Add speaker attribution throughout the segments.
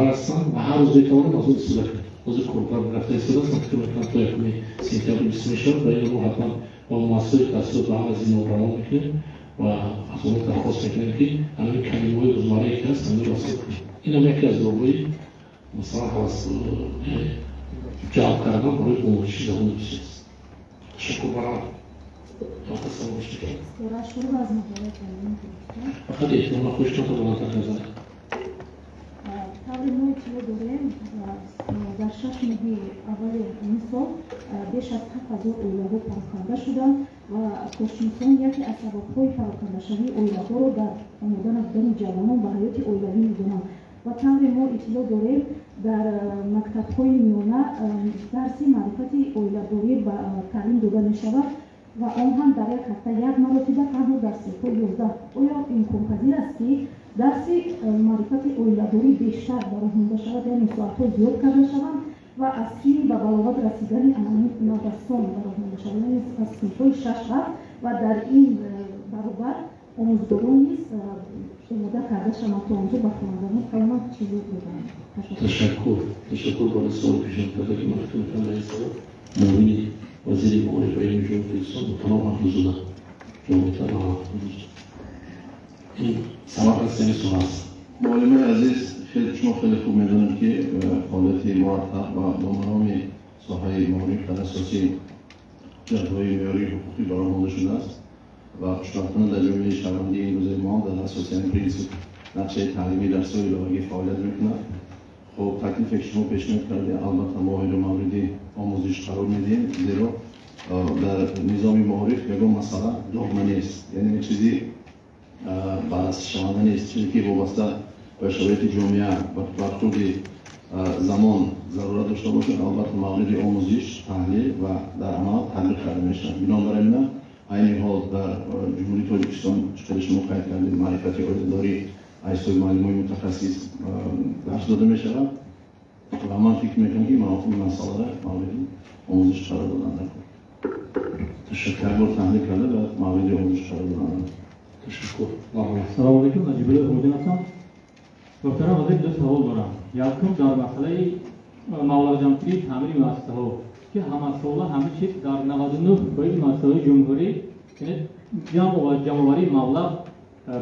Speaker 1: ҳастанд ва ҳар рӯз метавонем аз он истифода кунем. Ҳозир корбар рафта истодааст, ман фикр мекунам, то 1 сентябр мешавад ва инро мо ҳатман ба муассисаҳои таҳсилот ба ҳама зино равон мекунем ва аз онҳо дархост мекунем, ки ҳамин калимаҳои рӯзмаррае ки ҳаст, ҳаминро истифода кунем. Ин ҳам яке аз роҳҳои, масалан, ҳавас ҷалб кардан барои омӯзиши забони русӣ аст. Ташаккур. Барамад. Фақат эҳтимол хоҳиш то баландтар назанед.
Speaker 2: Тавре мо иттилоъ дорем, дар 6 моҳи аввали ин сол беш аз 7000 оилаҳо пароканда шуданд ва коршиносон яке аз сабабҳои парокандашавии оилаҳоро дар омода набудани ҷавонон ба ҳаёти оилавӣ медонанд. Ва тавре мо иттилоъ дорем, дар мактабҳои миёна дарси маърифати оиладорӣ ба таълим дода мешавад ва он ҳам дар як ҳафта як маротиба, танҳо дар синфҳои 11. Оё имконпазир аст, ки дарси маърифати оиладорӣ бештар ба роҳ монда шавад, яъне соатҳо зиёд карда шаванд ва аз синни ба балоғат расидани наврасон ба роҳ монда шавад, яъне аз синфҳои шаш, ҳафт, ва дар ин баробар омӯзгорон низ омода карда шаванд, то онҷо ба хонандагон тавонанд чизе доданд?
Speaker 1: Ташаккур, ташаккур барои суоли пешниҳод карда, ки ман фикр мекунам, дар ин савол муовини вазири маориф ва илми Ҷумҳурии Тоҷикистон муҳтарам Абдузода ҷавоб медиҳад. Ин сабаб аст, яъне суол аст.
Speaker 3: Муаллимаи азиз, шумо хеле хуб медонед, ки фаъолияти мураттаб ва бо мароми соҳаи маориф дар асоси ҷаҳдҳои меъёрии ҳуқуқӣ ба роҳ монда шудааст ва хушбахтона дар ҷомеаи шаҳрвандии имрӯзаи мо дар асоси ҳамин принсип нақшаи таълимии дарсҳои иловагӣ фаъолият мекунад. Хуб, таклифе ки шумо пешниҳод кардед, албатта мо инро мавриди омӯзиш қарор медиҳем, зеро дар низоми маориф ягон масъала догма нест, яъне чизи баррасишаванда нест. Чизе ки вобаста ба шароити ҷомеа ва бархурди замон зарурат дошта бошад, албатта мавриди омӯзиш, таҳлил ва дар амал татбиқ карда мешавад. Бинобар ин, айни ҳол дар Ҷумҳурии Тоҷикистон, чӣ қадр шумо қайд кардед, маърифати оиладорӣ аз ҳисоби муаллимои мутахассис дарс дода мешавад ва ман фикр мекунам, ки ин масъаларо мавриди омӯзиш қарор додан даркор, як бор таҳлил карда ва мавриди омӯзиш қарор додан.
Speaker 1: Ташаккур.
Speaker 4: Салому алейкум, Наҷибулло Ҳумудин ҳастам. Муҳтарам вазир, ду савол дорам. Якум, дар масъалаи маблағҷамъкунии таъмири муассисаҳо, ки ҳамасола ҳама чиз дар 99% муассисаҳои ҷумҳурӣ ҷамъоварии маблағ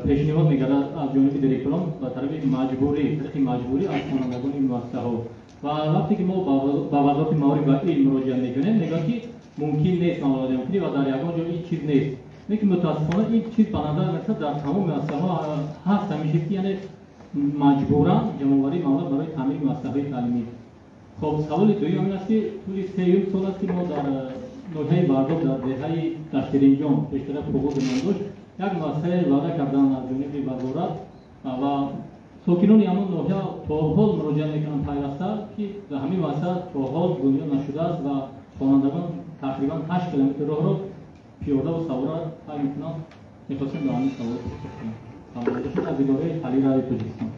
Speaker 4: пешниҳод мегардад аз ҷониби директорон ба тарафи маҷбурӣ, тариқи маҷбурӣ аз хонандагони муассисаҳо. Ва вақте ки мо ба Вазорати маориф ва илм муроҷиат мекунем, мегӯянд, ки мумкин нест маблағҷамъкунӣ ва дар ягон ҷо ин чиз нест. Лекин мутаассифона ин чиз ба назар мерасад, дар тамоми муассисаҳо ҳаст ҳамин чиз, ки яъне маҷбуран ҷамъоварии маблағ барои таъмири муассисаҳои таълимӣ. Хоб, саволи дуюм ин аст, ки тӯли сеюм сол аст, ки мо дар ноҳияи Варзоб, дар деҳаи Даштиринҷон, пештара Пуғуз ном дошт, як муассисае ваъда кардан аз ҷониби вазорат ва сокинони ҳамон ноҳия то ҳол муроҷиат мекунанд пайваста, ки ҳамин муассиса то ҳол бунёд нашудааст ва хонандагон тақрибан 8 километр роҳро пиёдаву савора тай мекунанд. Мехостем ба ҳамин савол аз идораи таълими Радиои Тоҷикистон.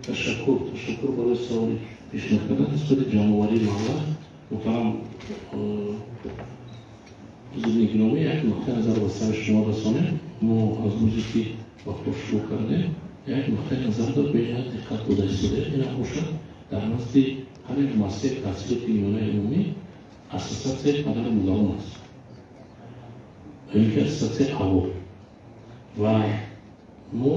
Speaker 1: Ташаккур, ташаккур барои саволи пешниҳод кардан. Нисбати ҷамъоварии маблағ, муҳтарам ҳузури гиромӣ, як нуқтаи назар ба сари шумо расонем. Мо аз рӯзе ки ба кор шурӯъ кардем, як нуқтаи назарро беҳад диққат дода истодаем. Ин бошад, дар назди ҳар як муассисаи таҳсилоти миёнаи умумӣ ассотсиатсияи падару модарон аст ё ин ки ассотсиатсияи АВО ва мо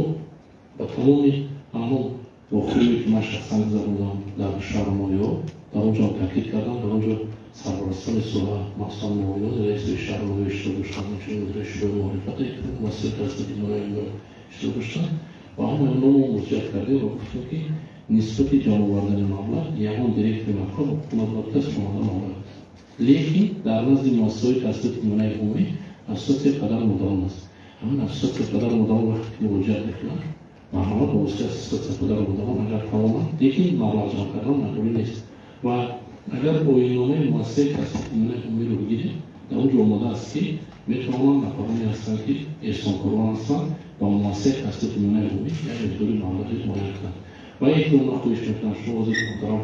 Speaker 1: ба тамоми ҳамон вохӯрие, ки ман шахсан гузарондам дар шаҳру ноҳияҳо, дар он ҷо таъкид кардам. Дар он ҷо сарпарастони соҳа, махсусан муовинони раиси шаҳру ноҳия иштирок доштанд, инчунин мудири шӯъбаи маърифати муассисаи таҳсилоти миёнаи умумӣ иштирок доштанд ва ҳамаи онҳо мо муроҷиат кардем ва гуфтем, ки нисбати ҷамъ овардани маблағ ягон директори мактаб ҳуқуқ надорад, ки аз хонанда маблағ. Лекин дар назди муассисаҳои таҳсилоти миёнаи умумӣ ассотсиатсияи падару модарон аст. Ҳамин ассотсиатсияи падару модарон вақте ки муроҷиат мекунанд, марҳамат, ба воситаи ассотсиатсияи падару модарон агар тавонанд, лекин маблағ ҷамъ кардан маҷбурӣ нест. Ва агар оинномаи муассисаи таҳсилоти миёнаи умумиро бигирем, дар он ҷо омода аст, ки метавонанд нафароне ҳастанд, ки эҳсонкорон ҳастанд, ба муассисаи таҳсилоти миёнаи умумӣ як миқдори маблағи муайян кунанд. Ва эҳтимол ман хоҳиш мекунам, шумо ҳозир, муҳтарам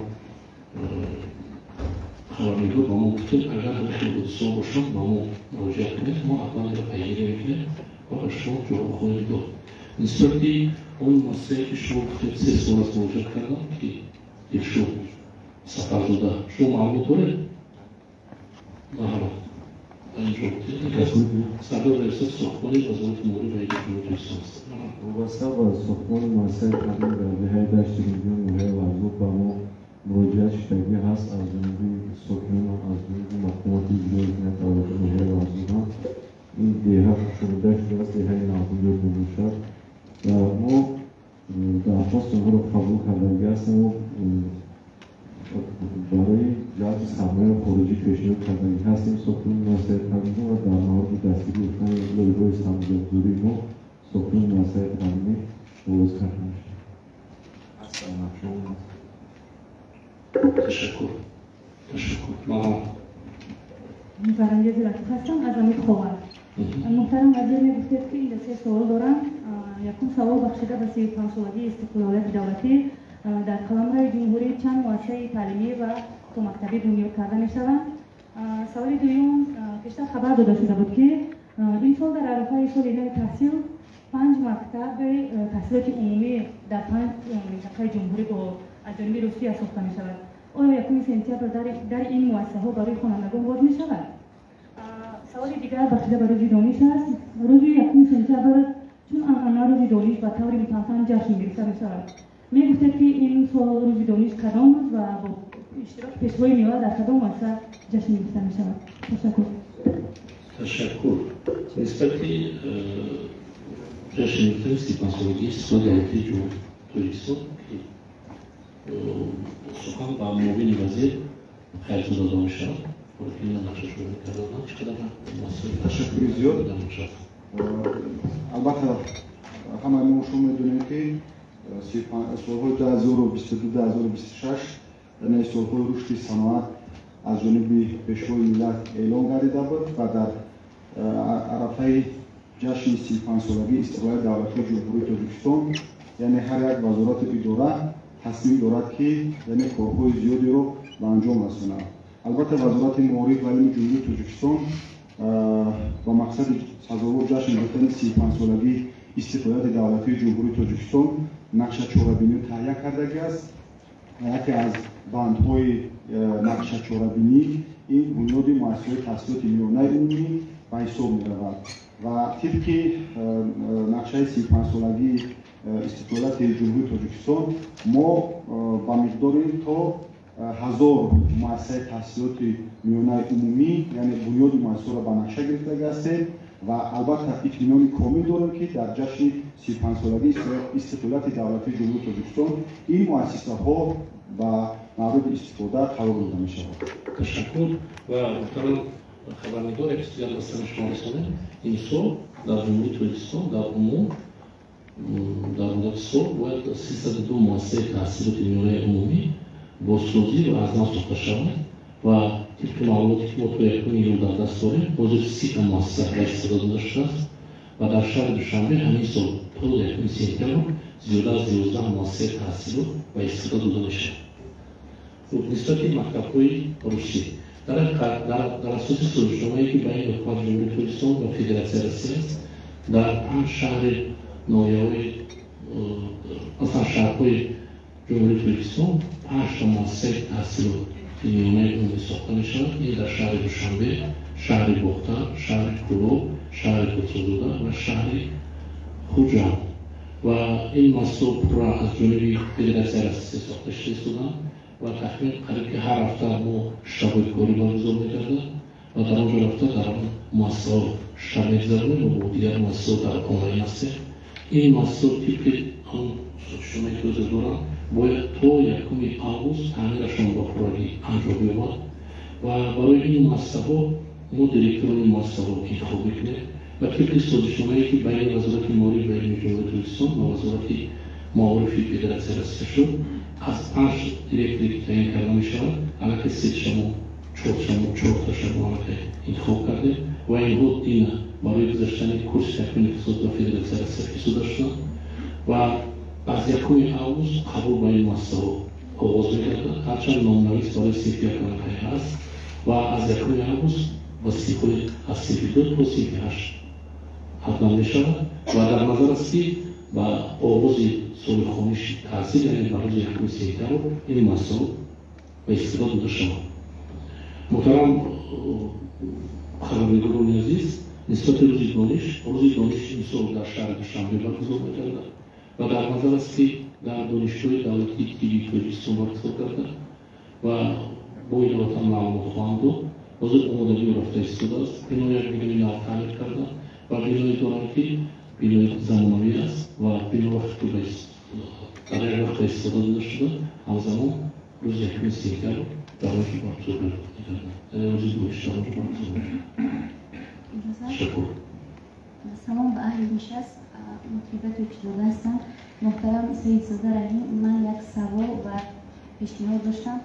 Speaker 1: хабарнигор, ба мо гуфтед, агар ҳамин хел ҳодисаҳо бошанд, ба мо муроҷиат кунед, мо ҳатман инро пайгирӣ мекунем ва ба шумо ҷавоб хоҳем дод. Нисбати он муассисае, ки шумо гуфтед, 3 сол аст муроҷиат кардам, ки Сафарзода, шумо маълумот доред? Марҳамат. Сардор раёсати сохтмони Вазорати маориф ва илми Ҷумҳурии Тоҷикистон аст.
Speaker 5: Вобаста ба сохтмони муассисаи таълим дар деҳаи Дашти Рӯдиён, ноҳияи Варзоб, ба мо муроҷиат шудагӣ ҳаст аз ҷониби сокинон, аз ҷониби мақомоти иҷроии ҳокимияти давлатии ноҳияи Варзоб ҳам. Ин деҳа пӯшонида шудааст, деҳаи навбунёд мебошад ва мо дархости онҳоро қабул кардагӣ ҳастем ва барои ҷалби сармояи хориҷӣ пешниҳод кардагӣ ҳастем сохтмони муассисаи таълимӣ ва дар мавриди дастгирӣ гирифтани лоиҳаҳои сармоягузории мо сохтмони муассисаи таълимӣ оғоз карда мешавад.
Speaker 1: Ташаккур, ташаккур. Марҳамат.
Speaker 2: Барангези Рафиқ ҳастам аз Амид Ховар. Муҳтарам вазир, мегуфтед, ки ин се савол дорам. Якум савол бахшида ба 35-солагии истиқлолияти давлатӣ: дар қаламрави ҷумҳурӣ чанд муассисаи таълимӣ ва томактабӣ бунёд карда мешаванд? Саволи дуюм: пештар хабар дода шуда буд, ки ин сол дар арафаи соли нави таҳсил панҷ мактаби таҳсилоти умумӣ дар панҷ минтақаи ҷумҳурӣ бо аз ҷониби Русия сохта мешавад. Оё 1 сентябр дар ин муассисаҳо барои хонандагон боз мешавад? Саволи дигар бахшида ба Рӯзи дониш аст. Рӯзи 1 сентябр чун анъана Рӯзи дониш ба таври мутантан ҷашн гирифта мешавад. Мегуфтед, ки ин сол Рӯзи дониш кадом рӯз ва бо иштироки Пешвои миллат дар кадом муассиса ҷашн гирифта мешавад? Ташаккур.
Speaker 1: Ташаккур. Нисбати ҷашн гирифтани 35-солагии истиқлоли давлатии Ҷумҳурии Тоҷикистон, ки сухан ба муовини вазир Хайрзода дода мешавад.
Speaker 6: Ташаккури зиёд. Албатта, ҳамаи мо шумо медонем, ки солҳои 2022, 2026, яъне солҳои рушди саноат аз ҷониби Пешвои миллат эълон гардида буд ва дар арафаи ҷашни 35-солагии истиқлолияти давлатии Ҷумҳурии Тоҷикистон, яъне ҳар як вазорату идора тасмим дорад, ки яъне корҳои зиёдеро ба анҷом расонад. Албатта, Вазорати маориф ва илми Ҷумҳурии Тоҷикистон ба мақсади сазовор ҷашн гирифтани 35-солагии истиқлолияти давлатии Ҷумҳурии Тоҷикистон нақша чорабинӣ таҳия кардагӣ аст. Яке аз бандҳои нақша чорабинӣ ин бунёди муассисаҳои таҳсилоти миёнаи умумӣ ба ҳисоб меравад ва тибқи нақшаи 35-солагии истиқлолияти Ҷумҳурии Тоҷикистон мо ба миқдори то 1000 муассисаи таҳсилоти миёнаи умумӣ, яъне бунёди муассисаро ба нақша гирифтагӣ ҳастем ва албатта итминони комил дорем, ки дар ҷашни 35-солагии истиқлолияти давлатии Ҷумҳурии Тоҷикистон ин муассисаҳо ба мавриди истифода қарор дода мешавад.
Speaker 1: Ташаккур. Ва, муҳтарам хабарнигор, як чиз дигар ба сари шумо расонем: имсол дар Ҷумҳурии Тоҷикистон дар умум дар муддати сол бояд 302 муассисаи таҳсилоти миёнаи умумӣ бозсозӣ ва аз нав сохта шавад ва тибқи маълумоте, ки мо то 1 июл дар даст дорем, ҳозир 30-та муассиса ба истифода дода шудааст ва дар шаҳри Душанбе ҳамин сол то 1 сентябр зиёда аз 11 муассисаи таҳсилот ба истифода дода мешавад. Хуб, нисбати мактабҳои русӣ, дар асоси созишномае, ки байни ҳукумати Ҷумҳурии Тоҷикистон ва Федератсияи Россия аст, дар панҷ шаҳри ноҳияҳои, масалан, шаҳрҳои Ҷумҳурии Тоҷикистон панҷта муассисаи таҳсилоти миёнаи умумӣ сохта мешавад. Ин дар шаҳри Душанбе, шаҳри Бохтар, шаҳри Кӯлоб, шаҳри Турсунзода ва шаҳри Хуҷанд ва ин муассисаҳо пурра аз ҷониби Федератсияи Россия сохта шуда истоданд ва тахмин қариб ки ҳар ҳафта мо штабҳои корӣ баргузор мекардем ва дар он ҷо рафта, дар он муассисаҳо штаб мегузаронем ва бо дигар муассисаҳо дар онлайн ҳастем. Ин муассисаҳо тибқи он созишномае, ки ҳозир доранд, бояд то 1 август таъмирашон ба пуррагӣ анҷом ёбад ва барои ин муассисаҳо мо директорони муассисаҳо интихоб мекунем ва тибқи созишномае, ки байни Вазорати маориф ва илми Ҷумҳурии Тоҷикистон ва Вазорати маорифи Федератсияи Россия шуд, аз панҷ директоре, ки таъин карда мешавад, аллакай сеташамо, чорташамо аллакай интихоб кардем ва инҳо дина барои гузаштани курси такмили ихтисос ба Федератсияи Россия фиристода шуданд ва аз 1 август қабул ба ин муассисаҳо оғоз мегардад. Ҳарчанд номнавис барои синфи як аллакай ҳаст ва аз 1 август ба синфҳои аз синфи ду то синфи ҳашт ҳатман мешавад ва дар назар аст, ки ба оғози соли хониши таҳсил, яъне ба рӯзи 1 сентябр, ин муассисаҳо ва истифода дода шавад. Муҳтарам хабарнигорони азиз, нисбати рӯзи дониш, рӯзи дониш имсол дар шаҳри Душанбе баргузор мегардад ва дар назар аст, ки дар Донишгоҳи давлатии тиббии Тоҷикистон баргузор гардад ва бо иловатан маълумот хоҳам дод. Ҳозир омодагиро рафта истодааст. Бино як бинои нав таъмир карда ва биное дорам, ки бинои замонавӣ аст ва бино вақти дар як вақт истифода дода шуда, ҳамзамон рӯзи 1 сентябр дар он ҷо баргузор мегардад, яъне рӯзи дониш дар он ҷо баргузор мегардад. Ташаккур.
Speaker 7: Салом ба аҳли нишаст. Мутриба Тоҷикзода ҳастам. Муҳтарам Саидзода Раҳим, ман як савол ва пешниҳод доштам.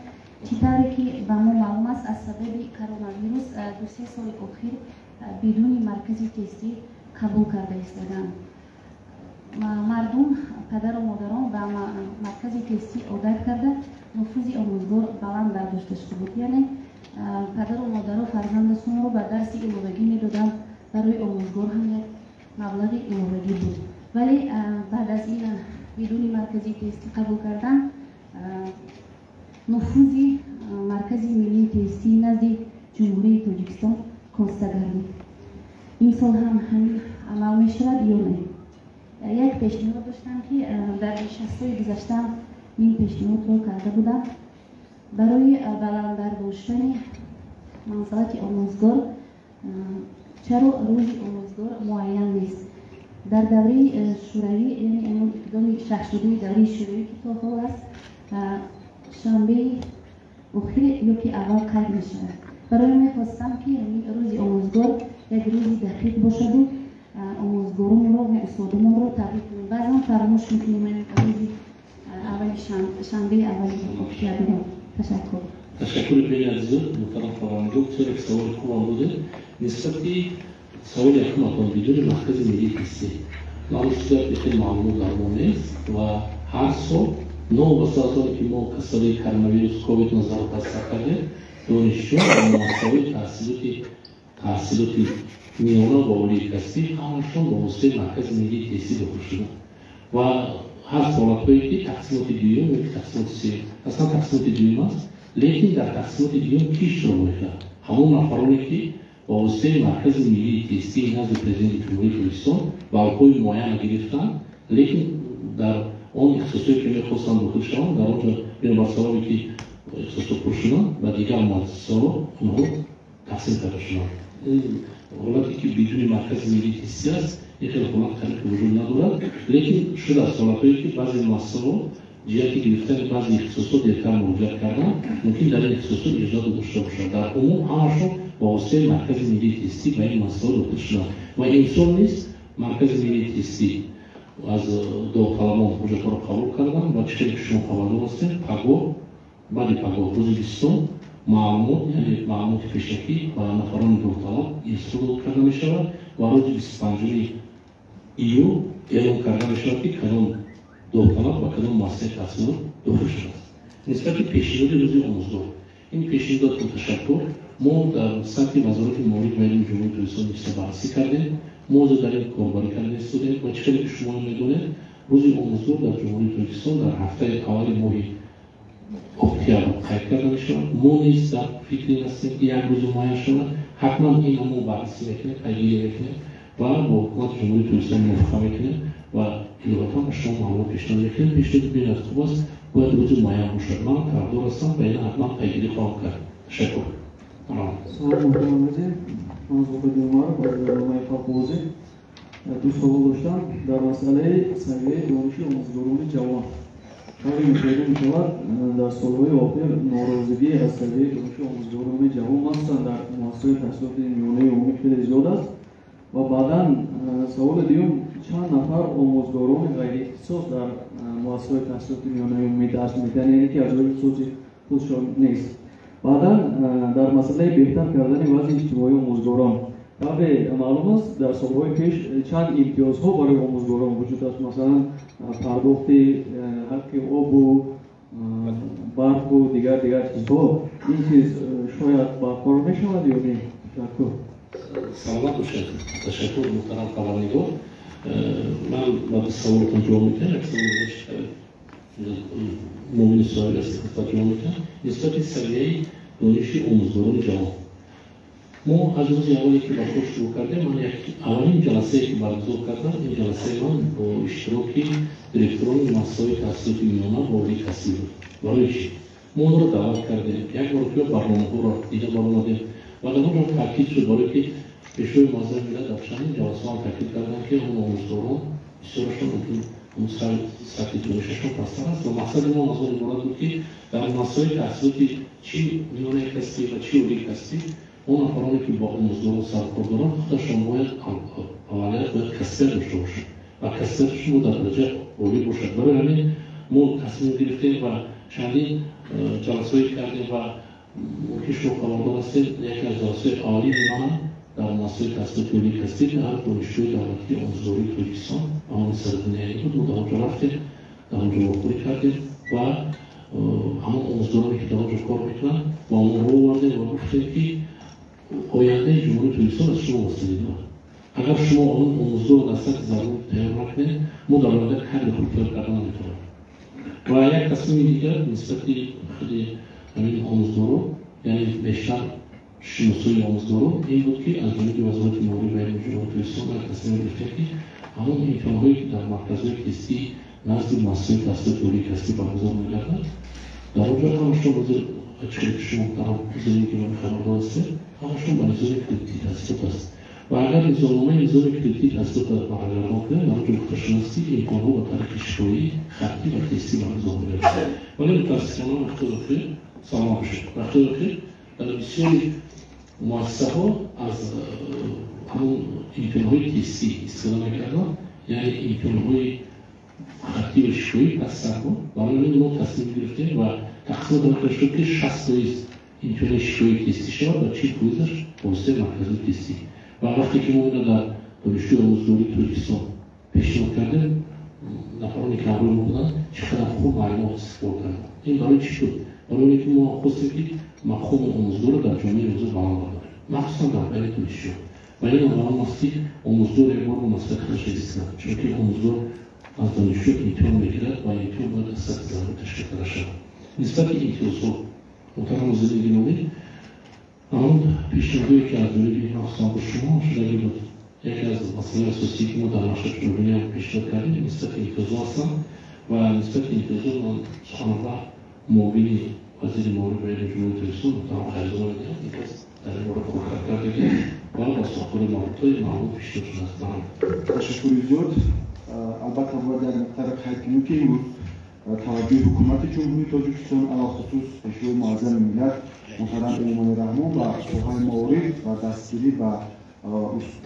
Speaker 7: Чӣ тавре ки ба мо маълум аст, аз сабаби коронавирус 2-се соли охир бидуни маркази тестӣ қабул карда истоданд. Мардум, падару модарон ба маркази тестӣ одат карда, нуфузи омӯзгор баланд бардошта шуда буд, яъне падару модаро фарзандашонро ба дарси иловагӣ медоданд, барои омӯзгор ҳам як маблағи иловагӣ буд. Вале баъд аз ин бидуни маркази тестӣ қабул кардан, нуфузи Маркази миллии тестӣ назди Ҷумҳурии Тоҷикистон коста гардид. Имсол ҳам ҳамин амал мешавад ё не? Як пешниҳод доштам, ки дар нишастҳои гузашта ин пешниҳодро карда будам, барои баланд бардоштани манзалати омӯзгор. Чаро рӯзи омӯзгор муайян нест? Дар давраи Шӯравӣ, яъне иқдоми шахшудии давраи Шӯравӣ, ки то ҳол аст, шанбеи охир ё ки аввал қайд мешавад. Барои мехостам, ки рӯзи омӯзгор як рӯзи дақиқ бошаду омӯзгоронро ва устодонро табрик кунем. Баъзан фаромӯш мекунем рӯзи аввали, шанбеи аввали октябрро. Ташаккур.
Speaker 1: Ташаккури бениҳоят зиёд, муҳтарам хабарнигор. Бисёр як саволи хубам додед. Нисбати саволи якуматон, бидуни маркази миллии тестӣ, маълум шуда, хеле маълумот дар мо нест ва ҳар сол, новобаста аз оне ки мо касалии коронавирус ковид 19 тасдиқ кардем, донишҷӯ ва муассисаҳои таҳсилоти миёна ва олии касбӣ ҳамашон ба воситаи Маркази миллии тестӣ дохил шуданд ва ҳар ҳолатҳое ки тақсимоти дуюм ё тақсимоти сеюм, аслан тақсимоти дуюм аст, лекин дар тақсимоти дуюм ки иштирок мекунад? Ҳамон нафароне, ки ба воситаи Маркази миллии тестии назди Президенти Ҷумҳурии Тоҷикистон баллҳои муайян гирифтанд, лекин дар он ихтисосҳое, ки мехостанд дохил шаванд, дар он ҷо бинобар сабабе ки ихтисосҳо пур шуданд, ба дигар муассисаҳо онҳо тақсим карда шуданд. Ҳолате ки бидуни Маркази миллии тестӣ аст, ин хеле ҳолат қариб ки вуҷуд надорад, лекин шудааст ҳолатҳое, ки баъзе муассисаҳо ҷиҳати гирифтани баъзе ихтисосҳо дертар муроҷиат карданд, мумкин дар ин ихтисосҳо иҷозат дошта бошад. Дар умум ҳамашон ба воситаи Маркази миллии тестӣ ба ин муассисаҳо дохил шуданд ва имсол низ Маркази миллии тестӣ аз довталабон ҳуҷҷатҳоро қабул карданд ва чӣ хеле ки шумо хабардор ҳастед, пагоҳ, баъди пагоҳ, рӯзи 20-ум маълумот, яъне маълумоти пешакӣ ба нафарони довталаб ирсол карда мешавад ва рӯзи 25-уми июл эълон карда мешавад, ки кадом довталаб ба кадом муассисаи таҳсилот дохил шудааст. Нисбати пешниҳоди рӯзи омӯзгор, ин пешниҳодатон ташаккур. Мо дар сатҳи Вазорати маориф ва илми Ҷумҳурии Тоҷикистон низ баррасӣ кардем. Мо ҳозир дар ин корбарӣ карда истодем ва чӣ хеле ки шумо медонед, рӯзи омӯзгор дар Ҷумҳурии Тоҷикистон дар ҳафтаи аввали моҳи октябр қайд карда мешавад. Мо низ дар фикри ин ҳастем, ки як рӯзи муайян шавад. Ҳатман инро мо баррасӣ мекунем, пайгирӣ мекунем ва бо ҳукумати Ҷумҳурии Тоҷикистон мувофиқа мекунем ва иловатан ба шумо маълумот пешниҳод мекунем. Пешниҳоди бениҳоят хуб аст, бояд рӯзи муайян бошад. Ман тарафдор ҳастам ва ина ҳатман пайгирӣ хоҳам кард. Ташаккур.
Speaker 8: Салом, муҳтарам вазир. Ман Зубайди Умаров аз рӯзномаи «Халқовозӣ». Ду савол доштам дар масъалаи савияи дониши омӯзгорони ҷавон. Тавре мушоҳида мешавад, дар солҳои охир норозигӣ аз савияи дониши омӯзгорони ҷавон, махсусан дар муассисаҳои таҳсилоти миёнаи умумӣ, хеле зиёд аст. Ва баъдан саволи дуюм: чанд нафар омӯзгорони ғайриихтисос дар муассисаҳои таҳсилоти миёнаи умумӣ дарс медиҳанд, яъне ки аз рӯи ихтисоси худшон нест? Баъдан дар масъалаи беҳтар кардани вазъи иҷтимоии омӯзгорон, тавре маълум аст, дар солҳои пеш чанд имтиёзҳо барои омӯзгорон вуҷуд дошт, масалан пардохти ҳаққи обу барқу дигар чизҳо. Ин чиз шояд барқарор мешавад ё не? Ташаккур.
Speaker 1: Саломат бошед. Ташаккур, муҳтарам хабарнигор. Ман ба саволатон ҷавоб медиҳам. Як савол. муовини соҳиби асли хидмат ҷавоб мекунад нисбати савияи дониши омӯзгорони ҷавон. Мо аз рӯзи аввале ки ба кор шурӯъ кардем, ман як аввалин ҷаласае ки баргузор кардам, ин ҷаласаи ман бо иштироки директорони муассисаҳои таҳсилоти миёна ва олии касбӣ буд. Барои чӣ? Мо онро даъват кардем, як маротиба барномаҳоро дида баромадем ва дар он ҷо таъкид шуд, барое ки Пешвои муаззами миллат дар чандин ҷаласаҳо ҳам таъкид карданд, ки он омӯзгорон бисёрашон мумкин сатҳи донишашон пасттар аст ва мақсади мо аз он иборат буд, ки дар муассисаҳои таҳсилоти чӣ миёнаи касбӣ ва чӣ олии касбӣ он нафароне ки бо омӯзгорон саркор доранд, худашон бояд аввалият бояд касбият дошта бошанд ва касбияташон бояд дар дараҷаи олӣ бошад. Барои ҳамин мо тасмим гирифтем ва чандин ҷаласаҳое кардем ва мумкин шумо хабардор ҳастед, яке аз ҷаласаҳои аввалини ман дар муассисаи таҳсилоти олии касбӣ дар Донишгоҳи давлатии омӯзгории Тоҷикистон ба номи Садриддин Айнӣ буд. Мо дар он ҷо рафтем, дар он ҷо вохӯрӣ кардем ва ҳамон омӯзгороне ки дар он ҷо кор мекунанд, ба онҳо овардем ва гуфтем, ки ояндаи Ҷумҳурии Тоҷикистон аз шумо вобастагӣ дорад. Агар шумо он омӯзгорро дар сатҳи зарур тайёр накунед, мо дар оянда кадри хуб тайёр карда наметавонем. Ва як тасмими дигар нисбати худи ҳамин омӯзгоро, яъне бештар шиносоии омӯзгорон, ин буд, ки аз ҷониби Вазорати маориф ва илми Ҷумҳурии Тоҷикистон як тасмим гирифтем, ки ҳамон имтиҳонҳое ки дар марказҳои тестӣ назди муассисаҳои таҳсилоти олии касбӣ баргузор мегардад, дар он ҷо ҳамашон ҳозир чӣ ки шумо дар зине ки хабардор ҳастед, ҳамашон ба низоми кредитӣ таҳсилот аст. Ва агар низомномаи низоми кредитӣ таҳсилотро баргардон кунем, дар он ҷо гуфта шудааст, ки имтиҳонҳо ба тариқи шифоҳӣ, хаттӣ ва тестӣ баргузор мегардад. Вале мутаассифона вақтҳои охир, саломат бошед, вақтҳои охир дар бисёри муассисаҳо аз ҳамон имтиҳонҳои тестӣ истифода мекарданд, яъне имтиҳонҳои хаттӣ ва шифоҳӣ пасттар буд. Барои ҳамин мо тасмим гирифтем ва тақсимот ҳамин шуд, ки 60% имтиҳони шифоҳии тестӣ шавад ва 40 фоизаш ба воситаи марказҳои тестӣ. Ва вақте ки мо инро дар Донишгоҳи омӯзгории Тоҷикистон пешниҳод кардем, нафароне ки ҳамроҳи мо буданд, чӣ қадар хуб маълумот истиқбол карданд. Ин барои чӣ шуд? Барои оне ки мо хостем, ки мақоми омӯзгорро дар ҷомеаи имрӯза баланд бардорем, махсусан дар байни донишҷӯ. Ва ин маълум аст, ки омӯзгор як бор бо масъулияти худаш ҳис кунад, чунки омӯзгор аз донишҷӯ имтиҳон мегирад ва имтиҳон бояд аз сатҳи зарурӣ ташкил карда шавад. Нисбати имтиёзҳо, муҳтарам вазири гиромӣ, ҳамон пешниҳодое ки аз ҷониби махсусан бо шумо шудагӣ буд, яке аз масъалаи асосие ки мо дар нақшаи чорабиниам пешниҳод кардем, нисбати имтиёзҳо ҳастанд. Ва нисбати имтиёзҳо ман суханро муовини вазири маориф ва илми Ҷумҳурии Тоҷикистон муҳтарам Хайрзода медиҳам. Ин кас дар ин бора коркард кардагӣ ва ба сохтори марбутаи маълум пешниҳод шудааст.
Speaker 6: Ташаккури зиёд. Албатта, бояд як нуктаро қайд кунем, ки имрӯз таваҷҷӯҳи Ҳукумати Ҷумҳурии Тоҷикистон, алалхусус Пешвои муаззами миллат муҳтарам Эмомалӣ Раҳмон, ба соҳаи маориф ва дастгирӣ ба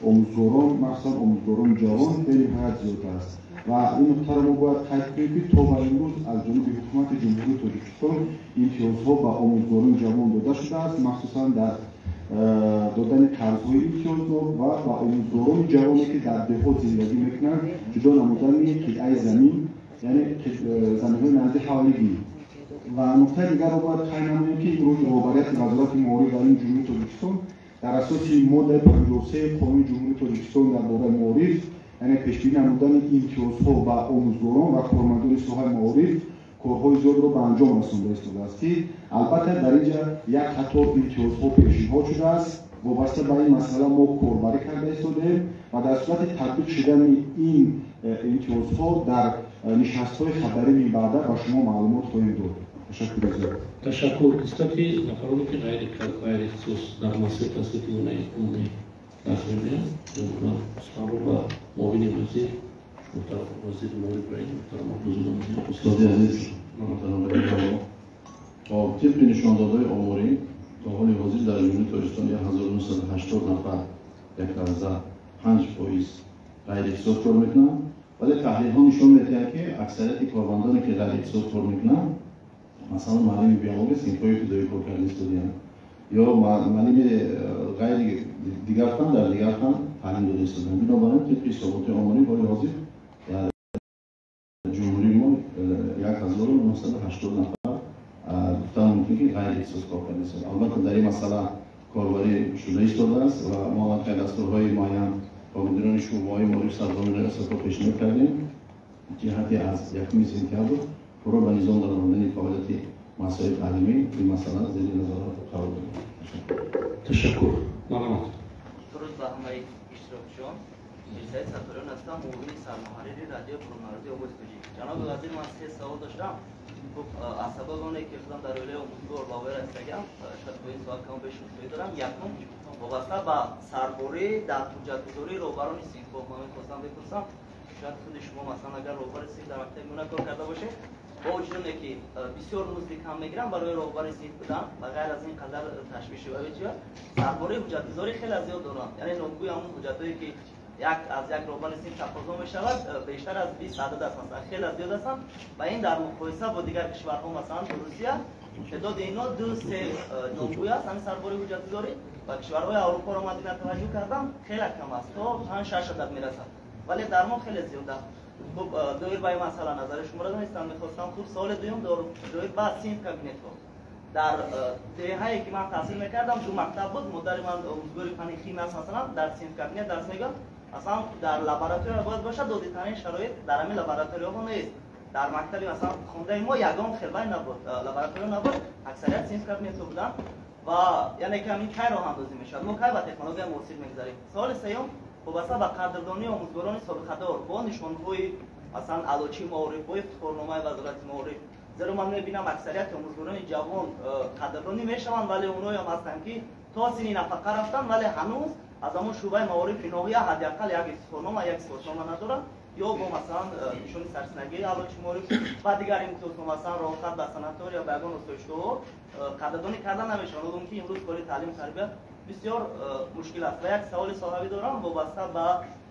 Speaker 6: омӯзгорон, махсусан омӯзгорони ҷавон, бениҳоят зиёд аст. Ва ин нуктаро мо бояд қайд кунем, ки то ба имрӯз аз ҷониби Ҳукумати Ҷумҳурии Тоҷикистон имтиёзҳо ба омӯзгорони ҷавон дода шудааст, махсусан дар додани қарзҳои имтиёзнок ва ба омӯзгорони ҷавоне, ки дар деҳот зиндагӣ мекунанд, ҷудо намудани қитъаи замин, яъне заминҳои назди ҳавлигӣ. Ва нуктаи дигарро бояд қайд намоем, ки имрӯз роҳбарияти Вазорати маориф ва илми Ҷумҳурии Тоҷикистон дар асоси моддаи 53 Қонуни Ҷумҳурии Тоҷикистон дар бораи маориф, яъне пешбинӣ намудани имтиёзҳо ба омӯзгорон ва кормандони соҳаи маориф, корҳои зиёдро ба анҷом расонда истодааст, ки албатта дар ин ҷа як қатор имтиёзҳо пешниҳод шудааст. Вобаста ба ин масъала мо корбарӣ карда истодаем ва дар сурати татбиқ шудани ин имтиёзҳо дар нишастҳои хабарӣ минбаъда ба шумо маълумот хоҳем дод. Ташаккури зиёд.
Speaker 1: Ташаккур. Нисбати нафароне ки ғайриихтисос дар муассисаи таҳсилоти миёнаи умумӣ дарс мегӯянд, ман суханро ба муовини вазир, муҳтарам вазири маориф ва илм муҳтарам Абдузода медиҳам.
Speaker 3: Устоди азиз, муҳтарам вазир, хоб, тибқи нишондодҳои оморӣ, то ҳоли ҳозир дар Ҷумҳурии Тоҷикистон 1980 нафар, 1,5%, ғайриихтисос кор мекунанд. Вале таҳлилҳо нишон медиҳанд, ки аксарияти кормандоне, ки ғайриихтисос кор мекунанд, масалан, муаллими биология синфҳои ибтидоӣ кор карда истодаанд ё муаллими ғайри дигар фан дар дигар фан таълим дода истодаанд. Бинобар ин, тибқи ҳисоботи оморӣ, ҳоли ҳозир дар ҷумҳурии мо 1980 нафар, гуфтан мумкин, ки ғайриихтисос кор карда истодаанд. Албатта, дар ин масъала корбарӣ шуда истодааст ва мо аллакай дастурҳои муайян ба мудирони шӯъбаҳои маориф, сардорони раёсатҳо пешниҳод кардем, ҷиҳати аз 1 сентябр пурра ба низом даровардани фаъолияти муассисаҳои таълимӣ ин масъала зери назорат қарор додем.
Speaker 1: Ташаккур. Марҳамат.
Speaker 9: Дуруд ба ҳамаи иштирокчиён. Мирсаид Сатториён ҳастам, муовини сармуҳаррири радиои Берунмарзии Овози Тоҷик. Ҷаноби вазир, ман се савол доштам. Хуб, аз сабаби оне ки худам дар оилаи омӯзгор ба воя расидагиам, шояд бо ин соат кам беш шиносоӣ дорам. Якум, вобаста ба сарборӣ дар ҳуҷҷатгузории роҳбарони синфҳо, ман мехостам бипурсам, шояд худи шумо, масалан, агар роҳбари синф дар мактаби миёна кор карда бошед, бо вуҷуди оне ки бисёр музди кам мегирам барои роҳбари синф будан, ба ғайр аз ин қадар ташвиши ва чия, сарбории ҳуҷҷатгузорӣ хеле зиёд дорам. Яъне номгӯи ҳамон ҳуҷҷатҳое ки як аз як роҳбари синф тақозо мешавад, бештар аз 20 адад аст, масалан, хеле зиёд ҳастанд ва ин дар муқоиса бо дигар кишварҳо, масалан Русия, теъдоди инҳо 2-3 номгӯй аст ҳамин сарбори ҳуҷҷатгузорӣ, ва кишварҳои Аврупоро ман дина таваҷҷӯҳ кардам, хеле кам аст, то 5-6 адад мерасад, вале дар мо хеле зиёд аст. Хуб, доир ба ин масъала назари шуморо донистам мехостам. Хуб, саволи дуюм доир ба синф кабинетҳо. Дар деҳае ки ман таҳсил мекардам, ду мактаб буд. Модари ман омӯзгори фанни химия аст, масалан, дар синф кабинет дарс мегӯяд. Масалан, дар лаборатория бояд бошад, додитарин шароит дар ҳамин лабораторияҳо нест. Дар мактаби, масалан, хондаи мо ягон хелвай набуд, лаборатория набуд, аксарият синф кабинетҳо буданд ва яъне ки ҳамин кай роҳандозӣ мешавад, мо кай ба технология муосир мегузарем? Саволи сеюм вобаста ба қадрдонии омӯзгорони собиқадор бо нишонҳои, масалан, аълочии маориф, бо ифтихорномаи Вазорати маориф. Зеро ман мебинам, аксарияти омӯзгорони ҷавон қадрдонӣ мешаванд, вале онҳоям ҳастанд ки то синни нафақа рафтанд, вале ҳанӯз аз ҳамон шӯъбаи маорифи ноҳия ҳадди ақал як ифтихорнома, як сипоснома надоранд, ё бо, масалан, нишони сарсинагии аълочии маориф ва дигар имтиёзҳо, масалан, роҳхат ба санатория, ба ягон осоишгоҳҳо қадрдонӣ карда намешаванд. Одам ки имрӯз кори таълиму тарбия бисёр мушкил аст. Ва як саволи соҳавӣ дорам вобаста ба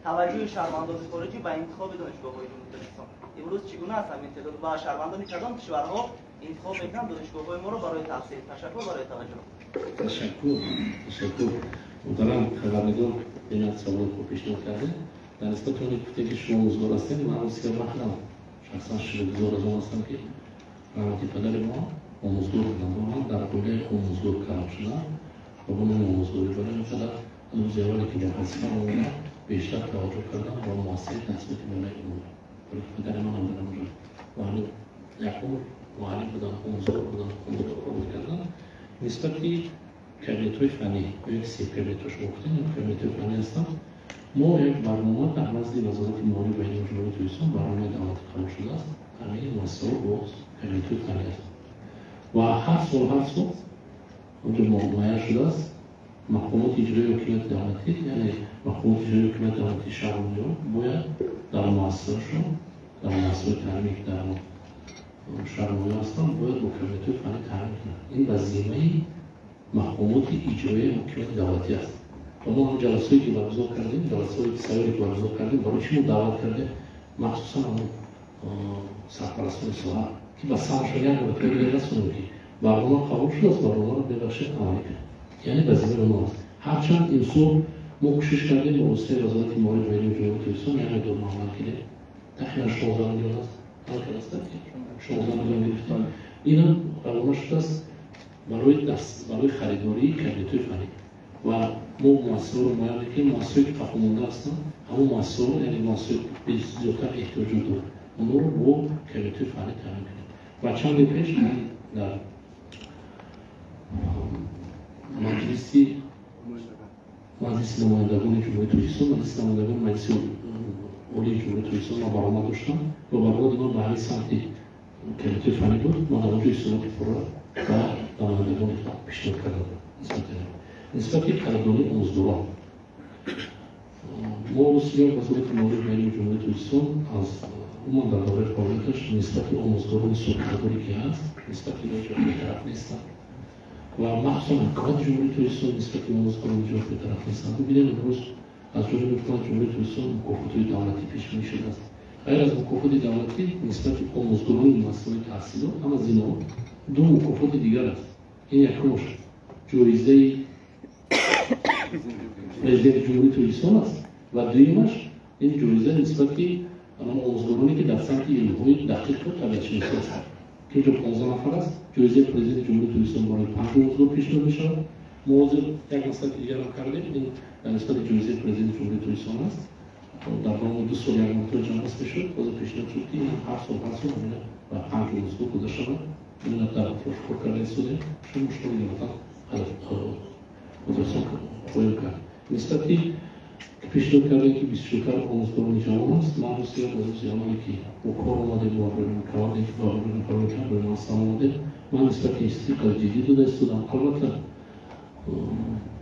Speaker 9: таваҷҷӯҳи шаҳрвандони хориҷӣ ба интихоби донишгоҳҳои Ҷумҳурии Тоҷикистон. Имрӯз чӣ гуна аст ҳамин теъдод ва шаҳрвандони кадом кишварҳо интихоб мекунанд донишгоҳҳои моро барои таҳсил? Ташаккур барои таваҷҷӯҳ.
Speaker 1: Ташаккур, ташаккур. Муҳтарам хабарнигор, бениҳоят саволи хуб пешниҳод кардем. Дар нисбати оне гуфте ки шумо омӯзгор ҳастед, ман ростига бахтам, шахсан шукргузор аз он ҳастам, ки раҳмати падари мо омӯзгор буданд ва ман дар оилаи омӯзгор калон шудам ва бо номи омӯзгорӣ. Барои ин қадар аз рӯзи аввале ки ба вазифа омадам, бештар таваҷҷӯҳ кардам ба муассисаи таҳсилоти миёнаи умумӣ, барои ки падари ман ҳам дар онҷо муаллим, як умр муаллим буданд, омӯзгор буданд, омӯзгор кор мекарданд. Нисбати кабинетҳои фаннӣ ё як синф кабинетҳо шумо гуфтед, кабинетҳои фаннӣ ҳастанд. Мо як барнома дар назди Вазорати маориф ва илми Ҷумҳурии Тоҷикистон, барномаи давлатӣ қабул шудааст, ҳамаи муассисаҳо бо кабинетҳои фаннӣ ҳастанд ва ҳар сол онҷо муайян шудааст, мақомоти иҷроии ҳокимияти давлатӣ, яъне мақомоти иҷроии ҳокимияти давлатии шаҳру ноҳияҳо бояд дар муассисаашон, дар муассисаҳои таълимӣ, ки дар шаҳру ноҳияҳо ҳастанд, бояд бо кабинетҳои фаннӣ таъмин кунанд. Ин ба зиммаи мақомоти иҷроияи ҳокимияти давлатӣ аст. Ва мо ҳам ҷаласое ки баргузор кардем, ҷаласои саволе ки баргузор кардем, барои чӣ мо даъват кардем махсусан ҳамон сарпарастони соҳа, ки ба самтшон як маротиба расонем, ки барнома қабул шудааст, барномаро, бебахшед, амалӣ кунед, яъне ба зиммаи онҳо аст. Ҳарчанд имсол мо кӯшиш кардем бо воситаи Вазорати маориф ва илми Ҷумҳурии Тоҷикистон як миқдор маблағ гирем, тахминан 16 миллион аст, 16 миллион гирифтем. Инам равона шудааст барои харидории кабинетҳои фаннӣ ва мо муассисаҳоро муайян мекунем, муассисаҳое ки қафомонда ҳастанд, ҳамон муассисаҳоро, яъне муассисаҳои зиёдтар эҳтиёҷот доранд, онҳоро бо кабинетҳои фаннӣ таъмин кунем. Ва чанде пеш ман дар Маҷлиси намояндагони Ҷумҳурии Тоҷикистон, Маҷлиси намояндагони Маҷлиси Олии Ҷумҳурии Тоҷикистон, ман баромад доштам ва баромади ман ба ҳамин самти кабинетҳои фаннӣ буд. Ман дар онҷо ҳисоботи пурра ба намояндагони пешниҳод кардам. Нисбати қадрдонии омӯзгорон, мо ростига Вазорати маориф ва илми Ҷумҳурии Тоҷикистон аз умуман дар давраи фаъолияташ нисбати омӯзгорони собиқадоре ки ҳаст, нисбати инҳо ҳеҷ бетараф нестанд ва махсусан ҳукумати Ҷумҳурии Тоҷикистон нисбати омӯзгорон ҳеҷ бетараф нестанд. Бибинем, имрӯз аз ҷониби ҳукумати Ҷумҳурии Тоҷикистон мукофотҳои давлатӣ пешбинӣ шудааст. Ғайр аз мукофоти давлатӣ нисбати омӯзгорони муассисаҳои таҳсилот, ҳама зинаҳо, ду мукофоти дигар аст. Ин якумаш ҷоизаи Президенти Ҷумҳурии Тоҷикистон аст ва дуюмаш ин ҷоиза нисбати омӯзгороне, ки дар самти илмҳои дақиқу табиатшиносӣ ҳастанд, ки инҷо 15 нафар аст. Ҷоизаи Президенти Ҷумҳурии Тоҷикистон барои панҷ омӯзгор пешниҳод мешавад. Мо ҳозир як маслиҳати дигарам кардем, ин дар нисбати ҷоизаи Президенти Ҷумҳурии Тоҷикистон аст. Дар давоми 2 сол як маротиба ҷамъбаст мешуд. Ҳозир пешниҳод шуд, ки ҳар сол, ҳар сол ба 5 омӯзгор дода шавад. Ина дар атроф кор карда истодем. Шумо мушкили ватан ҳозирсон хоҳем кард. Нисбати пешниҳод кардем, ки бисёртар омӯзгорони ҷавон аст, ман рӯзи аз рӯзи аввале, ки бо кор омадем, бо команде, ки бо нафароне ки ман омадем, ман нисбати институт ҷиддӣ дода истодам. Албатта,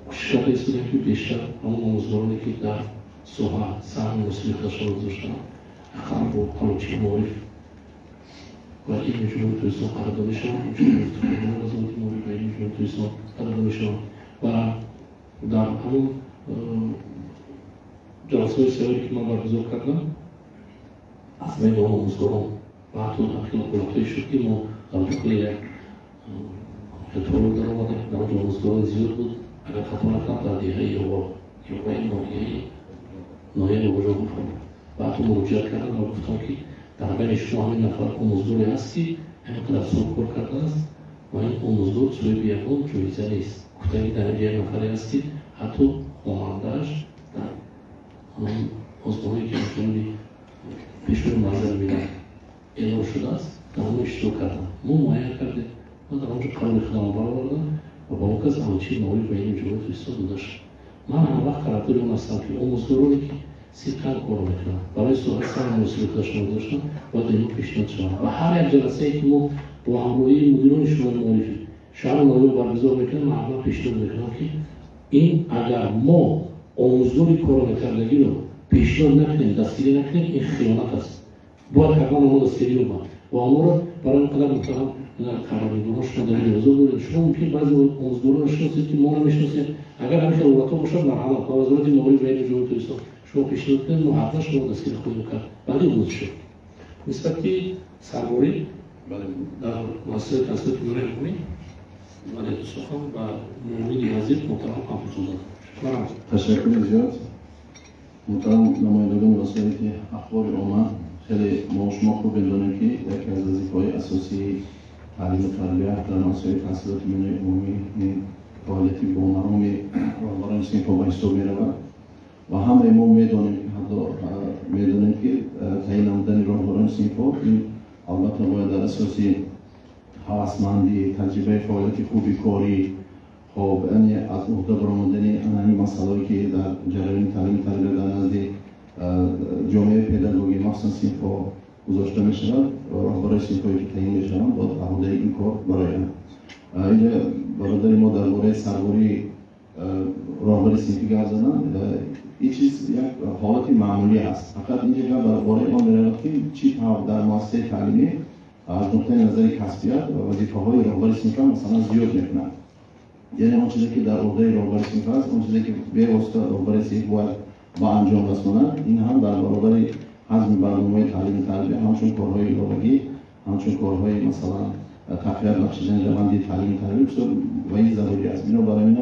Speaker 1: кӯшиш карда истодем, ки бештар ҳамон омӯзгороне, ки дар соҳа саҳми муносиби худашонро гузоштанд, ақаллан бо Аълочии маориф ва илми Ҷумҳурии Тоҷикистон қадрдонӣ шаванд, инчунин ифтихорномаи Вазорати маориф ва илми Ҷумҳурии Тоҷикистон қадрдонӣ шаванд. Ва дар ҳамон ҷаласаҳои сайёре, ки ман баргузор кардам, аз байни он омӯзгорон ва ҳатто ҳолатҳое шуд, ки мо дар дохили як толор даромадем, дар он ҷо омӯзгорони зиёд буд. Агар хато накунам, дар деҳаи Ёваи ноҳияи Бобоҷон Ғафуров, ва ҳатто муроҷиат кардам ва гуфтам, ки дар байни шумо ҳамин нафар омӯзгоре ҳаст, ки ҳамин қадар сол кор кардааст ва ин омӯзгор соҳиби ягон ҷоиза нест. Гуфтам, ки дар инҷо як нафаре ҳаст, ки ҳатто хонандааш дар озмунҳое, ки аз ҷониби Пешвои муаззами миллат эълон шудааст, дар онҳо иштирок кардам. Мо муайян кардем ва дар он ҷо қарори худамро баровардам ва ба он кас Аълочии маориф ва илми Ҷумҳурии Тоҷикистон дода шуд. Ман ҳамавақт тарафдори он ҳастам, ки омӯзгороне, ки сидқан кор мекунанд, барои соҳа саҳми муносиби худашонро гузоштанд, бояд инҳо пешниҳод шаванд. Ва ҳар як ҷаласае, ки мо бо ҳамроҳии мудирони шӯрои маорифи шаҳру ноҳияро баргузор мекунем, ман ҳатман пешниҳод мекунам, ки ин агар мо омӯзгори коромекардагиро пешниҳод накунем, дастгирӣ накунем, ин хиёнат аст. Бояд ҳатман онҳо дастгирӣ ёбанд ва онҳоро барои ин қадар муҳтарам хабарнигорон, шумо дар ин ҳузур доред. Шумо мумкин баъзе омӯзгоронро шиносед, ки мо намешиносем. Агар ҳамин хел ҳолатҳо бошад, марҳамат, ба Вазорати маориф ва илми Ҷумҳурии Тоҷикистон шумо пешниҳод кунед, мо ҳатман шуморо дастгирӣ хоҳем кард. Баъди омӯзишо нисбати сарборӣ дар муассисаи таҳсилоти миёнаи умумӣ, бале, сухан ба муовини вазир муҳтарам Абдузода.
Speaker 3: Ташаккури зиёд. Муҳтарам намояндагони васоити ахбори омма, хеле мо шумо хуб медонем, ки яке аз вазифаҳои асосии таълиму тарбия дар муассисаҳои таҳсилоти миёнаи умумӣ ин фаъолияти бомароми роҳбарони синфҳо ба ҳисоб меравад. Ва ҳамаи мо медонем, ки ҳатто медонем, ки таъин намудани роҳбарони синфҳо ин албатта бояд дар асоси ҳавасмандӣ, таҷрибаи фаъолияти хуби корӣ, хоб, яъне аз уҳда баромадани ҳамин масъалаое, ки дар ҷараёни таълиму тарбия дар назди ҷомеаи педагогӣ, махсусан синфҳо гузошта мешавад, роҳбарои синфҳое, ки таъин мешаванд, бояд уҳдаи ин кор бароянд. Инҷа бародари мо дар бораи сарбории роҳбари синфӣ гап заданд. Ин чиз як ҳолати маъмулӣ аст. Фақат инҷа гап дар бораи он меравад, ки чӣ тавр дар муассисаи таълимӣ аз нуқтаи назари касбият вазифаҳои роҳбари синфро, масалан, зиёд мекунанд. Яъне он чизе, ки дар уҳдаи роҳбари синф аст, он чизе, ки бевосита роҳбари синф бояд ба анҷом расонад, ин ҳам дар баробари ҳазми барномаҳои таълиму тарбия ҳамчун корҳои иловагӣ, ҳамчун корҳои, масалан, тақвият бахшидани раванди таълиму тарбия бисёр ва ин зарурӣ аст. Бинобар ин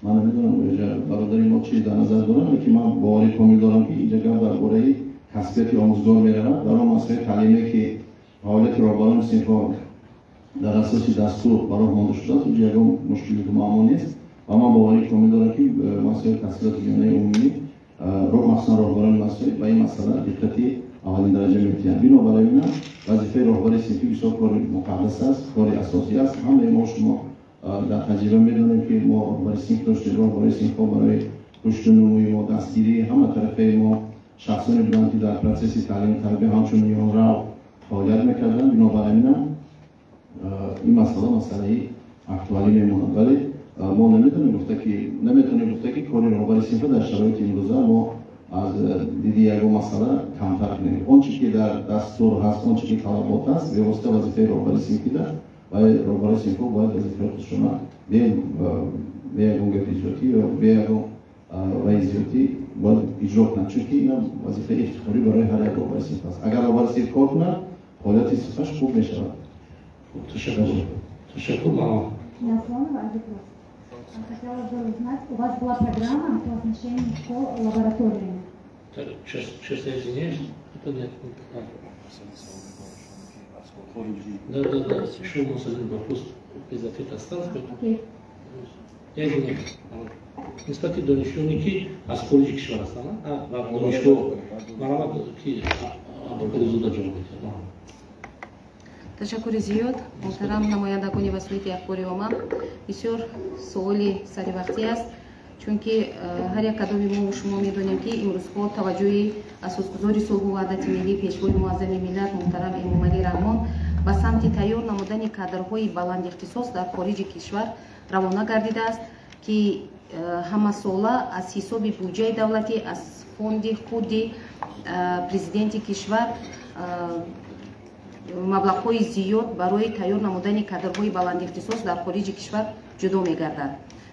Speaker 3: ман намедонам, инҷа бародари мо чӣ дар назар дорам, лекин ман боварӣ комил дорам, ки инҷа гап дар бораи касбияти омӯзгор меравад. Дар он муассисаи таълиме, ки фаъолияти роҳбарони синфҳо дар асоси дастур ба роҳ монда шудааст, инҷа ягон мушкилоту муаммо нест. Ва ман боварӣ комил дорам, ки муассисаи таҳсилоти миёнаи умумӣ, махсусан роҳбарони муассисаи, ба ин масъала диққати аввалин дараҷа медиҳанд. Бинобар ин вазифаи роҳбари синфӣ бисёр кори муқаддас аст, кори асосӣ аст. Ҳамаи мо шумо дар таҷриба медонем, ки мо роҳбари синф доштем. Роҳбарои синфҳо барои рушду нумӯи мо, дастгирии ҳама тарафаи мо шахсоне буданд, ки дар процесси таълиму тарбия ҳамчун миёнрав фаъолият мекарданд. Бинобар ин ин масъала масъалаи актуалӣ мемонад, вале мо наметавонем гуфта, ки кори роҳбари синфа дар шароити имрӯза мо аз диди ягон масъала камтар кунем. Он чи ки дар дастур ҳаст, он чи ки талабот аст, бевосита вазифаи роҳбари синфида ва роҳбари синфҳо бояд вазифаи худшона бе ягон гапи зиёдӣ ё бе ягон раи зиёдӣ бояд иҷро кунанд, чунки ин вазифаи ифтихорӣ барои ҳар як роҳбари синф аст. Агар роҳбари синф кор кунад, фаъолияти синфаш хуб мешавад.
Speaker 1: Ташаккур, ташаккур.
Speaker 7: Ясланова, Азиплюс. Хотела бы узнать, у вас была программа по оснащению школ лабораториями.
Speaker 1: Так, сейчас, сейчас, я извиняюсь, это нет. Да, еще у нас один вопрос без ответа остался.
Speaker 7: Окей.
Speaker 1: Я извиняюсь. Нисбати донишҷӯёне, ки аз хориҷи кишвар ҳастанд, донишгоҳ, марҳамат, ки Абдулқодирзода ҷавоб медиҳад.
Speaker 10: Ташаккури зиёд, муҳтарам намояндагони васоити ахбори омма. Бисёр суоли саривақтӣ аст, чунки ҳар як кадоми мо шумо медонем, ки имрӯзҳо таваҷҷӯҳи асосгузори сулҳу ваҳдати миллӣ, пешвои муаззами миллат муҳтарам Эмомалӣ Раҳмон ба самти тайёр намудани кадрҳои баландихтисос дар хориҷи кишвар равона гардидааст, ки ҳамасола аз ҳисоби буҷаи давлатӣ, аз фонди худи президенти кишвар маблағҳои зиёд барои тайёр намудани кадрҳои баландихтисос дар хориҷи кишвар ҷудо мегардад.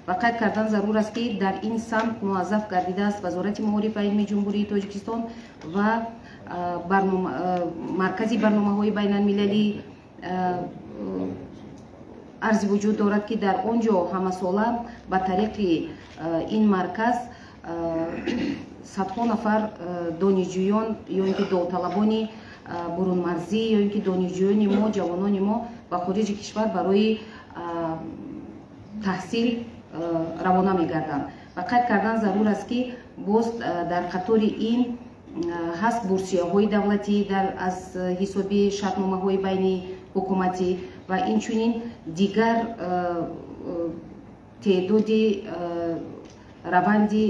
Speaker 10: Ва қайд кардан зарур аст, ки дар ин самт муаззаф гардидааст Вазорати маориф ва илми Ҷумҳурии Тоҷикистон ва Маркази барномаҳои байналмилалӣ. Арзи вуҷуд дорад, ки дар он ҷо ҳамасола ба тариқи ин марказ садҳо нафар донишҷӯён ё ин ки довталабони бурунмарзӣ, ё ин ки донишҷӯёни мо, ҷавонони мо ба хориҷи кишвар барои таҳсил равона мегарданд. Ва қайд кардан зарур аст, ки боз дар қатори ин ҳаст бурсияҳои давлатӣ дар аз ҳисоби шартномаҳои байни ҳукуматӣ ва инчунин дигар теъдоди раванди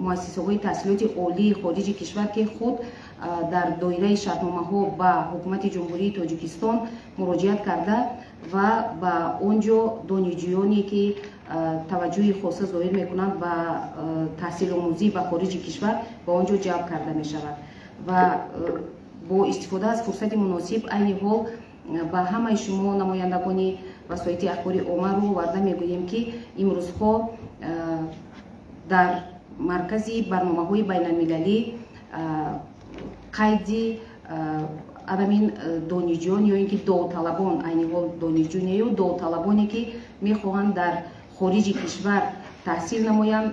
Speaker 10: муассисаҳои таҳсилоти олии хориҷи кишвар, ки худ дар доираи шартномаҳо ба ҳукумати Ҷумҳурии Тоҷикистон муроҷиат карда ва ба он ҷо донишҷӯёне, ки таваҷҷӯҳи хоса зоҳир мекунанд ба таҳсиломӯзӣ ба хориҷи кишвар, ба он ҷо ҷалб карда мешавад. Ва бо истифода аз фурсати муносиб айни ҳол ба ҳамаи шумо, намояндагони васоити ахбори омма, рӯ оварда мегӯем, ки имрӯзҳо дар Маркази барномаҳои байналмилалӣ қайди анамин донишҷӯён ё ин ки довталабон, айни ҳол донишҷӯ нею довталабоне, ки мехоҳанд дар хориҷи кишвар таҳсил намоянд,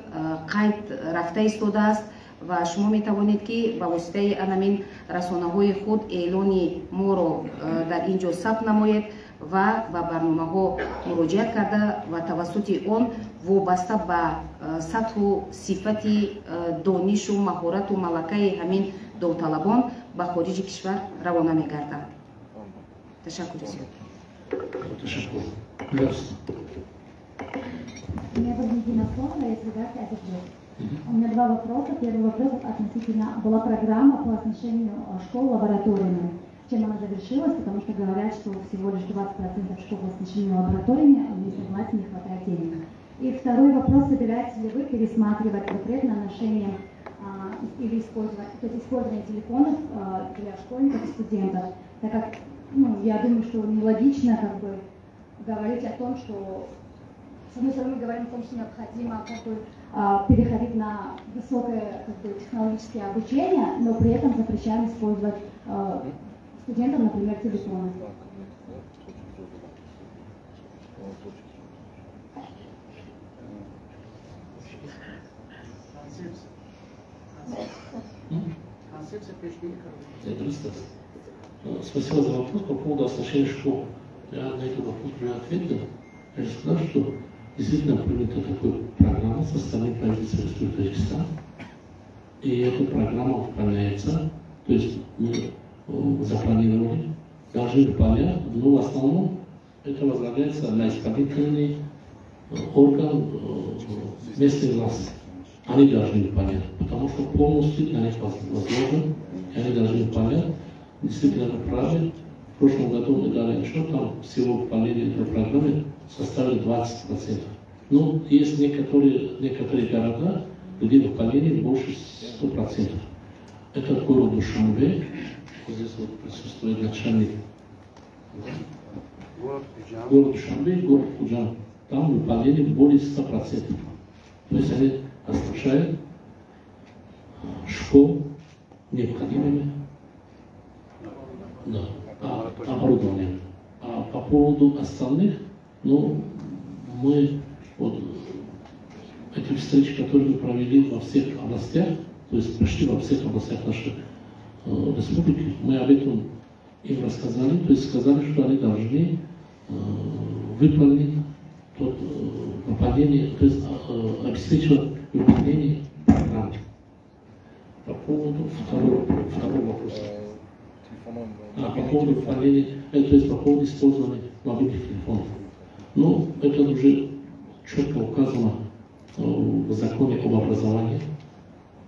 Speaker 10: қайд рафта истодааст ва шумо метавонед, ки ба воситаи анамин расонаҳои худ эълони моро дар ин ҷо сабт намоед ва ба барномаҳо муроҷиат карда ва тавассути он вобаста ба сатҳу сифати донишу маҳорату малакаи ҳамин довталабон ба хориҷи кишвар равона мегарданд. Ташаккури зиёд.
Speaker 1: Ташаккур.
Speaker 2: Меня зовут Нигина Слонова, я из редакции «Азербайджан». У меня два вопроса. Первый вопрос относительно: была программа по оснащению школ лабораториями. Чем она завершилась? Потому что говорят, что всего лишь 20% школ оснащены лабораториями, а не согласен, не хватает денег. И второй вопрос: собираетесь ли вы пересматривать запрет на ношение или использовать, то есть использование телефонов для школьников и студентов, так как, ну, я думаю, что нелогично как бы говорить о том, что с одной стороны мы говорим о том, что необходимо как бы переходить на высокое, как бы, технологическое обучение, но при этом запрещаем использовать студентам, например, телефоны.
Speaker 1: Дуруст аст. Спасибо за вопрос по поводу оснащения школ. Я на этот вопрос уже ответил. Я же сказал, что действительно принята такая программа со стороны правительства Республики Таджикистан. И эта программа выполняется. То есть мы запланировали, должны выполнять, но в основном это возлагается на исполнительный орган местной власти. Они должны выполнять, потому что полностью на них возложен, и они должны выполнять. Действительно, вы правы. В прошлом году мы дали отчет, там всего выполнение этой программы составили 20%. Но есть некоторые города, где выполнение больше 100%. Это город Душанбе, вот здесь вот присутствует начальник. Город Душанбе, город Худжанд. Там выполнение более 100%. То есть они оснащают школ необходимыми, да, оборудованием. А по поводу остальных, ну, мы вот эти встречи, которые мы провели во всех областях, то есть почти во всех областях нашей республики, мы об этом им рассказали, то есть сказали, что они должны выполнить тот выполнение, то есть обеспечивать выполнение программы. По поводу второго вопроса. По поводу выполнения, то есть по поводу использования мобильных телефонов. Ну, это уже четко указано в законе об образовании.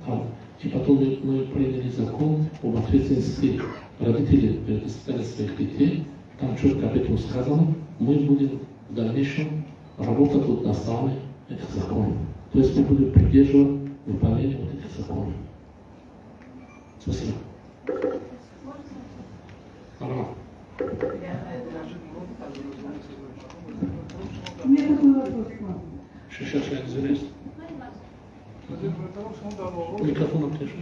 Speaker 1: Там. И потом мы приняли закон об ответственности родителей перед воспитанием своих детей. Там четко об этом сказано. Мы будем в дальнейшем работать вот на основании этих законов. То есть мы будем придерживать выполнение вот этих законов. Спасибо.
Speaker 11: У меня такой вопрос к вам.
Speaker 1: Сейчас, я извиняюсь. Микрофон отключи.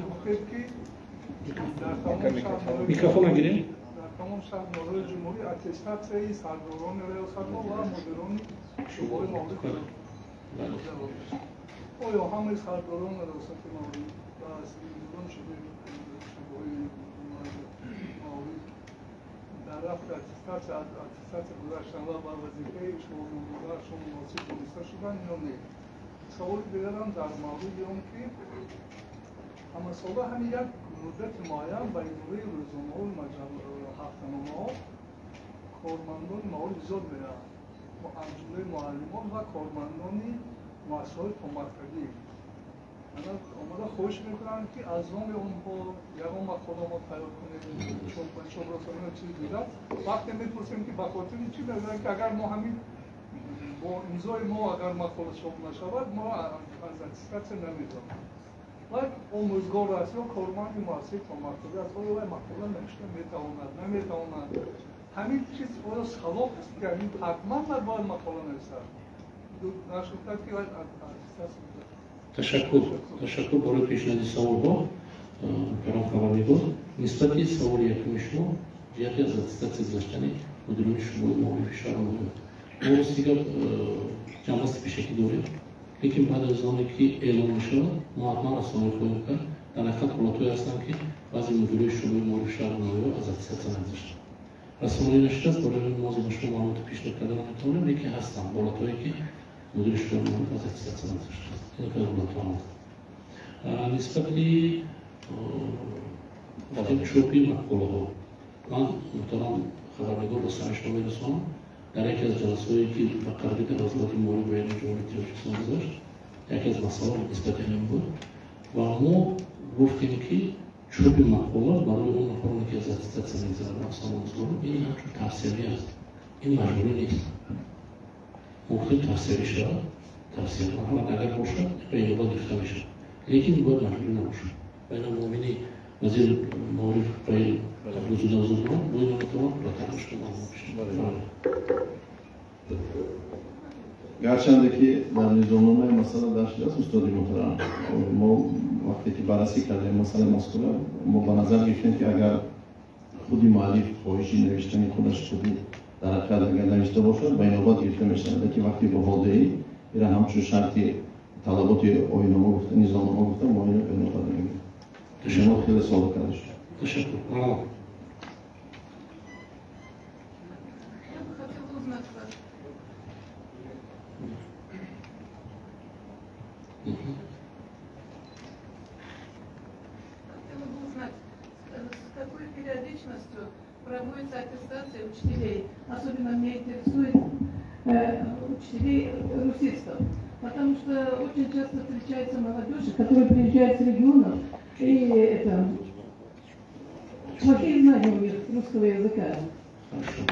Speaker 1: Микрофон гирем.
Speaker 12: Дар тамом шаҳрдорҳои ҷумҳурӣ аттестатсияи сардорони риёсатҳо ва мудирони шӯъбаҳои маориф. Оё ҳамаи сардорони риёсати маориф ва мудирони шӯъбаҳои маориф дар рафти аттестатсия аз аттестатсия гузаштан ва ба вазифаи шуғлнамудаашон муносиб дониста шуданд ё не? Саволи дигарам дар мавриди он ки ҳамасола ҳамин як муддати муайян ба идораи рӯзномаҳои ҳафтаномаҳо кормандони маориф зиёд мераванд, аз ҷумлаи муаллимон ва кормандони муассисаҳои томактабӣ. Омада хоҳиш мекунанд, ки аз номи онҳо ягон мақола мо тайёр кунем, чоп расонем ё чизи дигар. Вақте мепурсем, ки ба хотири чӣ, мегӯянд, ки агар мо ҳамин бо имзои мо агар мақола чоп нашавад, мо аз аттестатсия намедонем. Вай омӯзгор аст ё корманди муассисаи томактабӣ аст, оё вай мақола навишта метавонад, наметавонад? Ҳамин чиз оё савоб аст, ки ҳамин ҳатман бояд мақола нависад? Нашуфтад, ки вай аттестатсия.
Speaker 1: Ташаккур, ташаккур барои пешниҳоди саволҳо, муҳтарам хабарнигор. Нисбати саволи якуми шумо ҷиҳати аз аттестатсия гузаштани мудирони шӯъбаҳои маорифи шаҳру ноҳия. Мо рости гап ҷамъбасти пешакӣ дорем, лекин баъд аз оне ки эълон мешавад, мо ҳатман расонаӣ хоҳем кард. Дар ҳақиқат ҳолатҳое ҳастанд, ки баъзе мудирои шӯъбаи маорифи шаҳру ноҳияҳо аз аттестатсия нагузаштанд. Расонаӣ нашудааст, барои ҳамин мо ба шумо маълумоти пешниҳод карда наметавонем, лекин ҳастанд ҳолатҳое, ки мудири шӯъбаи маориф аз аттестатсия нагузаштааст. Ин ҳолатҳо ҳаст. Нисбати чопи мақолаҳо, ман муҳтарам хабарнигор ба самъи шумо мерасонам, дар яке аз ҷаласаҳое, ки ба қарори дар Вазорати маориф ва илми Ҷумҳурии Тоҷикистон гузашт, яке аз масъалаҳо нисбати ҳамин буд ва мо гуфтем, ки чопи мақола барои он нафароне, ки аз аттестатсия мегузаранд, махсусан омӯзгорон, ин ҳамчун тавсиявӣ аст, ин маҷбурӣ нест. Мо гуфтем, тавсиявӣ шавад, тавсия марҳамат, агар бошад, ба инобат гирифта мешавад, лекин бояд маҷбурӣ набошад. Ва ина муовини вазири маориф ва илм Абдулзода Озодмурод бо ин метавонад ба тарафи шумо маълумот пешниҳод.
Speaker 3: Гарчанде ки дар низомномаи масъала дарҷ шудааст, устоди муҳтарам, мо вақте ки баррасӣ кардем масъалаи мазкура, мо ба назар гирифтем, ки агар худи муаллиф хоҳиши навиштани худаш худи дар ҳақиқат агар навишта бошад, ба инобат гирифта мешавад, лекин вақти баҳодиҳӣ ира ҳамчун шарти талаботи оинома гуфта, низомнома гуфта, мо ино ба инобат намегирем. Шумо хеле содда карда шуд.
Speaker 1: Ташаккур.
Speaker 11: Я бы хотела узнать вас. Хотела бы узнать, с какой периодичностью проводится аттестация учителей. Особенно меня интересует учителей русистов. Потому что очень часто встречается молодежь, которая приезжает с регионов, и это, плохие знания у них русского языка,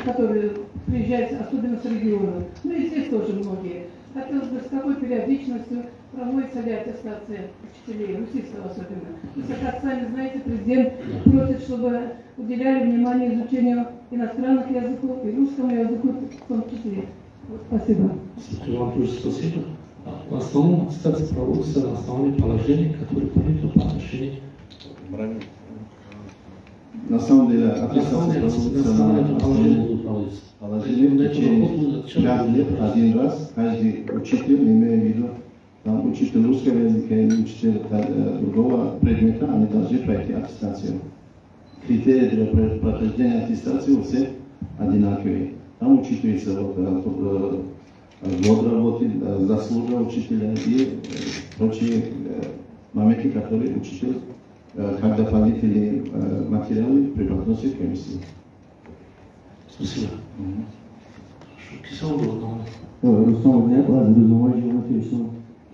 Speaker 11: которые приезжают особенно с регионов. Ну и здесь тоже многие. Хотелось бы, с какой периодичностью проводится ли аттестация учителей, русистов особенно. То есть, как сами знаете, президент просит, чтобы уделяли внимание изучению иностранных языков и русскому языку в том числе. Вот, спасибо.
Speaker 1: Вам тоже спасибо. В основном аттестация проводится на основании положений, которые приняты по отношению.
Speaker 3: На самом деле, аттестация проводится на
Speaker 1: основании
Speaker 3: положения в течение 5 лет один раз. Каждый учитель, имея в виду, там учитель русского языка или учитель другого предмета, они должны пройти аттестацию. Критерии для прохождения аттестации у всех одинаковые. Там учитывается вот, год работы, заслуга учителя и прочие моменты, которые учитель как дополнительные материалы преподносит комиссии.
Speaker 1: Спасибо.
Speaker 8: Рустам Абдият аз рӯзномаи Ҷумҳурии Тоҷикистон.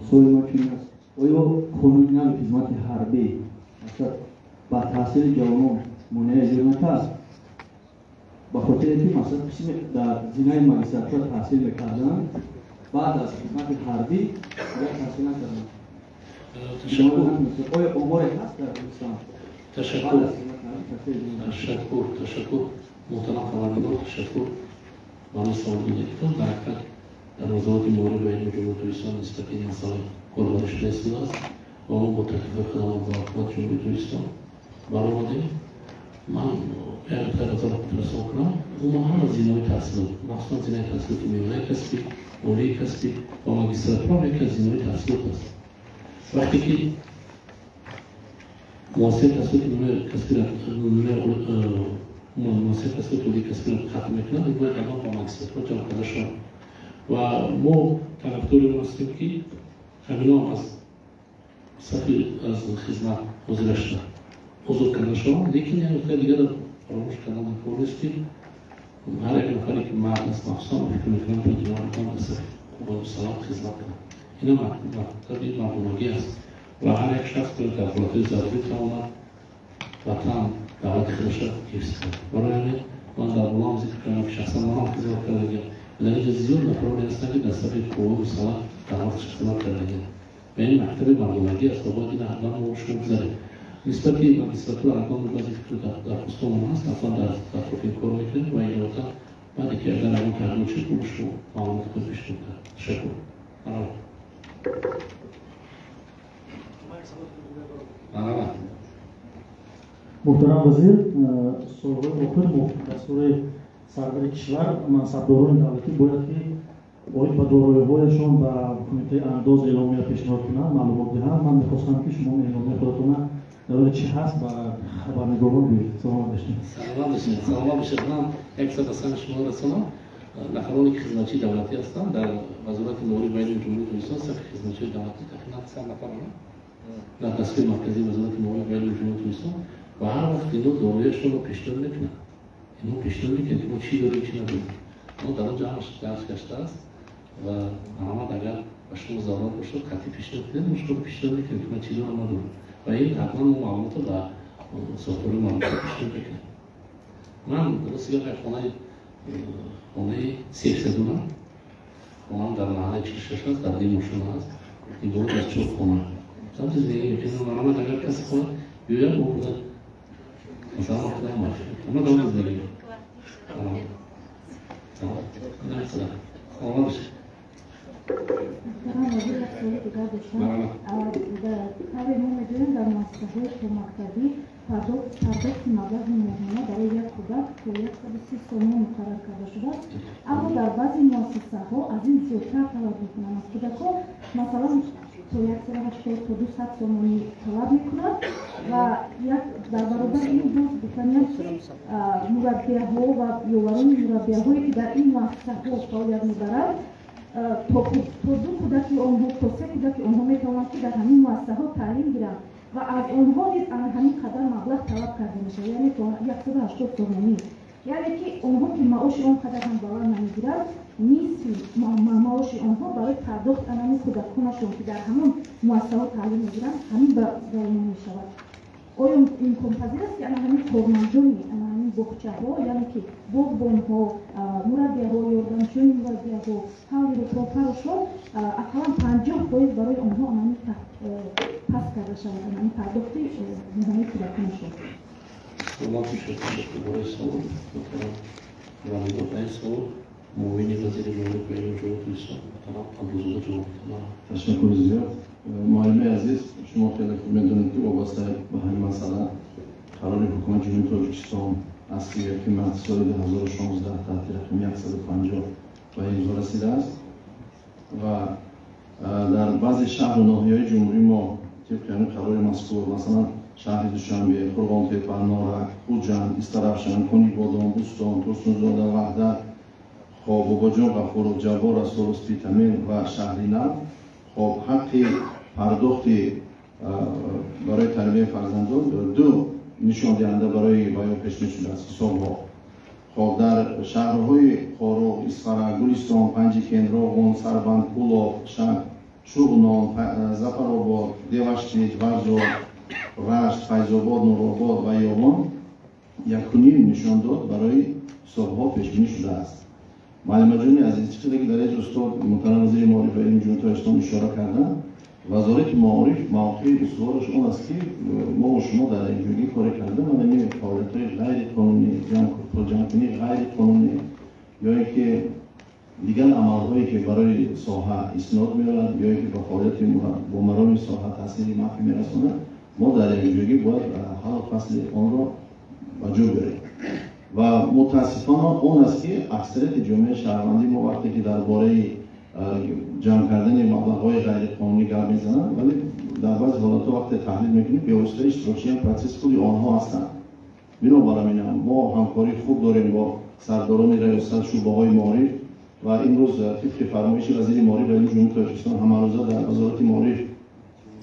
Speaker 8: Суоли ман чунин аст: оё қонуни нави хизмати ҳарбӣ ба таҳсили ҷавонон монеа эҷод накард? Ба хотире ки, масалан, қисме дар зинаи магистратура таҳсил мекарданд, баъд аз хизмати ҳарбӣ дигар таҳсил накарданд. Оё оморе ҳаст дар Тоҷикистон?
Speaker 1: Ташаккур, ташаккур, ташаккур, муҳтарам хабарнигор, ташаккур барои савол додагитон. Дар ҳақиқат, дар Вазорати маориф ва илми Ҷумҳурии Тоҷикистон нисбати ин масъала корбарӣ шуда истодааст ва мо бо таклифҳои худамон ба ҳукумати Ҷумҳурии Тоҷикистон баромадем. Ман як нуктаи назарро расон кунам: умуман ҳама зинаҳои таҳсилот, махсусан зинаи таҳсилоти миёнаи касбӣ, олии касбӣ ва магистратура яке аз зинаҳои таҳсилот аст. Вақте ки муассисаи таҳсилоти миёнаи касбиро, муассисаи таҳсилоти олии касбиро хатм мекунад, бояд аввал ба магистратура ҷалб карда шавад. Ва мо тарафдори он ҳастем, ки ҳамино аз сафи аз хизмат ҳозира шуда озод карда шаванд. Лекин як нуктаи дигарро фаромӯш кардан кор нест, ки ҳар як нафаре ки мард аст, махсусан, фикр мекунам, бояд ино дар сафи қувваи мусаллаҳ хизмат кунад. Ина мактаби мардонагӣ аст ва ҳар як шахс бояд дар ҳолатҳои зарурӣ тавонад ватан, давлати худашро ҳифз кунад. Барои ҳамин ман дар болоам зикр кардам, ки шахсан ман ҳам хизмат кардагиам. Дар инҷа зиёд нафароне ҳастанд, ки дар сафи қувваи мусаллаҳ дар вақташ хизмат кардагианд, ва ин мактаби мардонагӣ аст ва бояд ина ҳатман мо шумо гузарем. Нисбати магистратура ҳатман баъзе фикру дархостҳомон ҳаст, ҳатман дар атрофи ин кор мекунем ва иловатан баъде ки агар ягон тағйирот шуд, бо шумо маълумот худ пешниҳод кард. Ташаккур. Марҳамат. Марҳамат.
Speaker 8: Муҳтарам вазир, солҳои охир дастури сарвари кишвар мансабдорони давлатӣ бояд ки оид ба дороиҳояшон ба кумитаи андоз эъломия пешниҳод кунанд, маълумот диҳанд. Ман мехостам, ки шумо эъломияи худатона дар бораи чӣ ҳаст ба хабарнигорон гӯед. Саломат бошед.
Speaker 1: Саломат бошед, саломат бошед. Ман як сад ба шумо расонам: нафароне ки хизматчии давлатӣ ҳастанд, дар Вазорати маориф ва илми Ҷумҳурии Тоҷикистон сафи хизматчиҳои давлатӣ тақрибан 100 нафаранд дар дастгоҳи марказии Вазорати маориф ва илми Ҷумҳурии Тоҷикистон, ва ҳар вақт ино дороияшонро пешниҳод мекунанд. Ино пешниҳод мекунанд, ки мо чӣ дорем, чӣ надорем. Мо дар он ҷо ҳамаш дарс гаштааст ва марҳамат, агар ба шумо зарурат бошад, қатъӣ пешниҳод кунед, мо шуморо пешниҳод мекунем, ки ман чӣ дорам, надорам. Ва ин ҳатман мо маълумотро ба сохтори маълумот пешниҳод мекунем. Ман рости гап як хонаи секса дорам. Хонаам дар маҳаллаи 46 аст, дар дим мошина аст, иборат аз чор хона. Самти зиндагӣ мекунам. Марҳамат, агар касе хоҳад биёяд, мо худа, масалан, ман худам ман дар он зиндагӣ мекунам. Саломат бошед.
Speaker 2: Муҳтарам вазир, як суоли дигар доштам. Тавре мо медонем, дар муассисаҳои томактабӣ пардохти маблағи моҳона барои як кӯдак то 130 сомон муқаррар карда шудааст, аммо дар баъзе муассисаҳо аз ин зиёдтар талаб мекунанд аз кӯдакон, масалан, то 180 то 200 сомонӣ талаб мекунад. Ва дар баробари ин боз гуфтаниам, ки мураббияҳо ва ёварони мураббияҳое, ки дар ин муассисаҳо фаъолият мебаранд, то ду кӯдаки онҳо, то се кӯдаки онҳо метавонанд, ки дар ҳамин муассисаҳо таълим гиранд, ва аз онҳо низ ана ҳамин қадар маблағ талаб карда мешавад, яъне то 180 сомонӣ. Яъне ки онҳо, ки маоши он қадар ҳам баланд намегиранд, нисфи маоши онҳо барои пардохт анами кӯдаконашон, ки дар ҳамон муассисаҳо таълим мегиранд, ҳамин ба онҳо мешавад. Оё имконпазир аст, ки ана ҳамин кормандони ана ҳамин боғчаҳо, яъне ки боғбонҳо, мураббияҳо, ёрдамчиёни мураббияҳо, ҳавлиро, ақаллан 50% барои онҳо ана ҳамин паст карда шавад, ана ҳамин пардохти моҳонаи кӯдаконашон?
Speaker 1: Саломат бошед, барои савол, муҳтарам хабарнигор. Ба ин савол муовини вазири маориф ва илми Ҷумҳурии Тоҷикистон муҳтарам Абдузода ҷавоб медиҳад.
Speaker 3: Ташаккури зиёд. Муаллимаи азиз, шумо хеле хуб медонед, ки вобаста ба ҳамин масъала қарори Ҳукумати Ҷумҳурии Тоҷикистон аз 31 марти соли 2016 таҳти рақами 150 ба имзо расидааст ва дар баъзе шаҳру ноҳияҳои ҷумҳурии мо тибқи ҳамин қарори мазкур, масалан, шаҳри Душанбе, Қурғонтепа, Норак, Хуҷанд, Истаравшан, Конибодом, Бӯстон, Турсунзода, Ваҳдат, хоб Бобоҷон Ғафуров, Ҷаббор Расулов, Спитамен ва Шаҳринав, хоб ҳаққи пардохти барои тарбияи фарзандон ду нишондиҳанда барои баён пешниҳод шудааст ҳисобҳо. Хоб дар шаҳрҳои Хоруғ, Исфара, Гулистон, Панҷикент, Роғун, Сарбанд, Кӯлоб, Шуғнон, Зафаробод, Деваштич, Варзоб, Рашт, Файзобод, Нуробод ва Ёвон 1.5 нишондод барои ҳисобҳо пешбинӣ шудааст. Муаллимаҷони азиз, чӣ қадар ки дар ин устод муҳтарам вазири маориф ва илми Ҷумҳурии Тоҷикистон ишора карданд, Вазорати маориф мавқеи устувораш он аст, ки мо бо шумо дар якҷоягӣ коре карда, ман ҳамин фаъолиятҳои ғайриқонунӣ, ҷамъкунии ғайриқонунӣ ё ин ки дигар амалҳое ки барои соҳа иснод меоранд ё ин ки ба фаъолияти бо мароми соҳа таъсири манфӣ мерасонанд, мо дар якҷоягӣ бояд ҳаллу фасли онро ба ҷо биёрем. Ва мутаассифона он аст, ки аксарияти ҷомеаи шаҳрвандӣ мо вақте ки дар бораи ҷамъ кардани маблағҳои ғайриқонунӣ гап мезананд, вале дар баъзе ҳолатҳо вақте таҳлил мекунем, бевосита иштирокчиён процесс худи онҳо ҳастанд. Бинобар ин мо ҳамкории хуб дорем бо сардорони раёсат шӯъбаҳои маориф ва имрӯз тибқи фармоиши вазири маориф ва илми Ҷумҳурии Тоҷикистон ҳамарӯза дар Вазорати маориф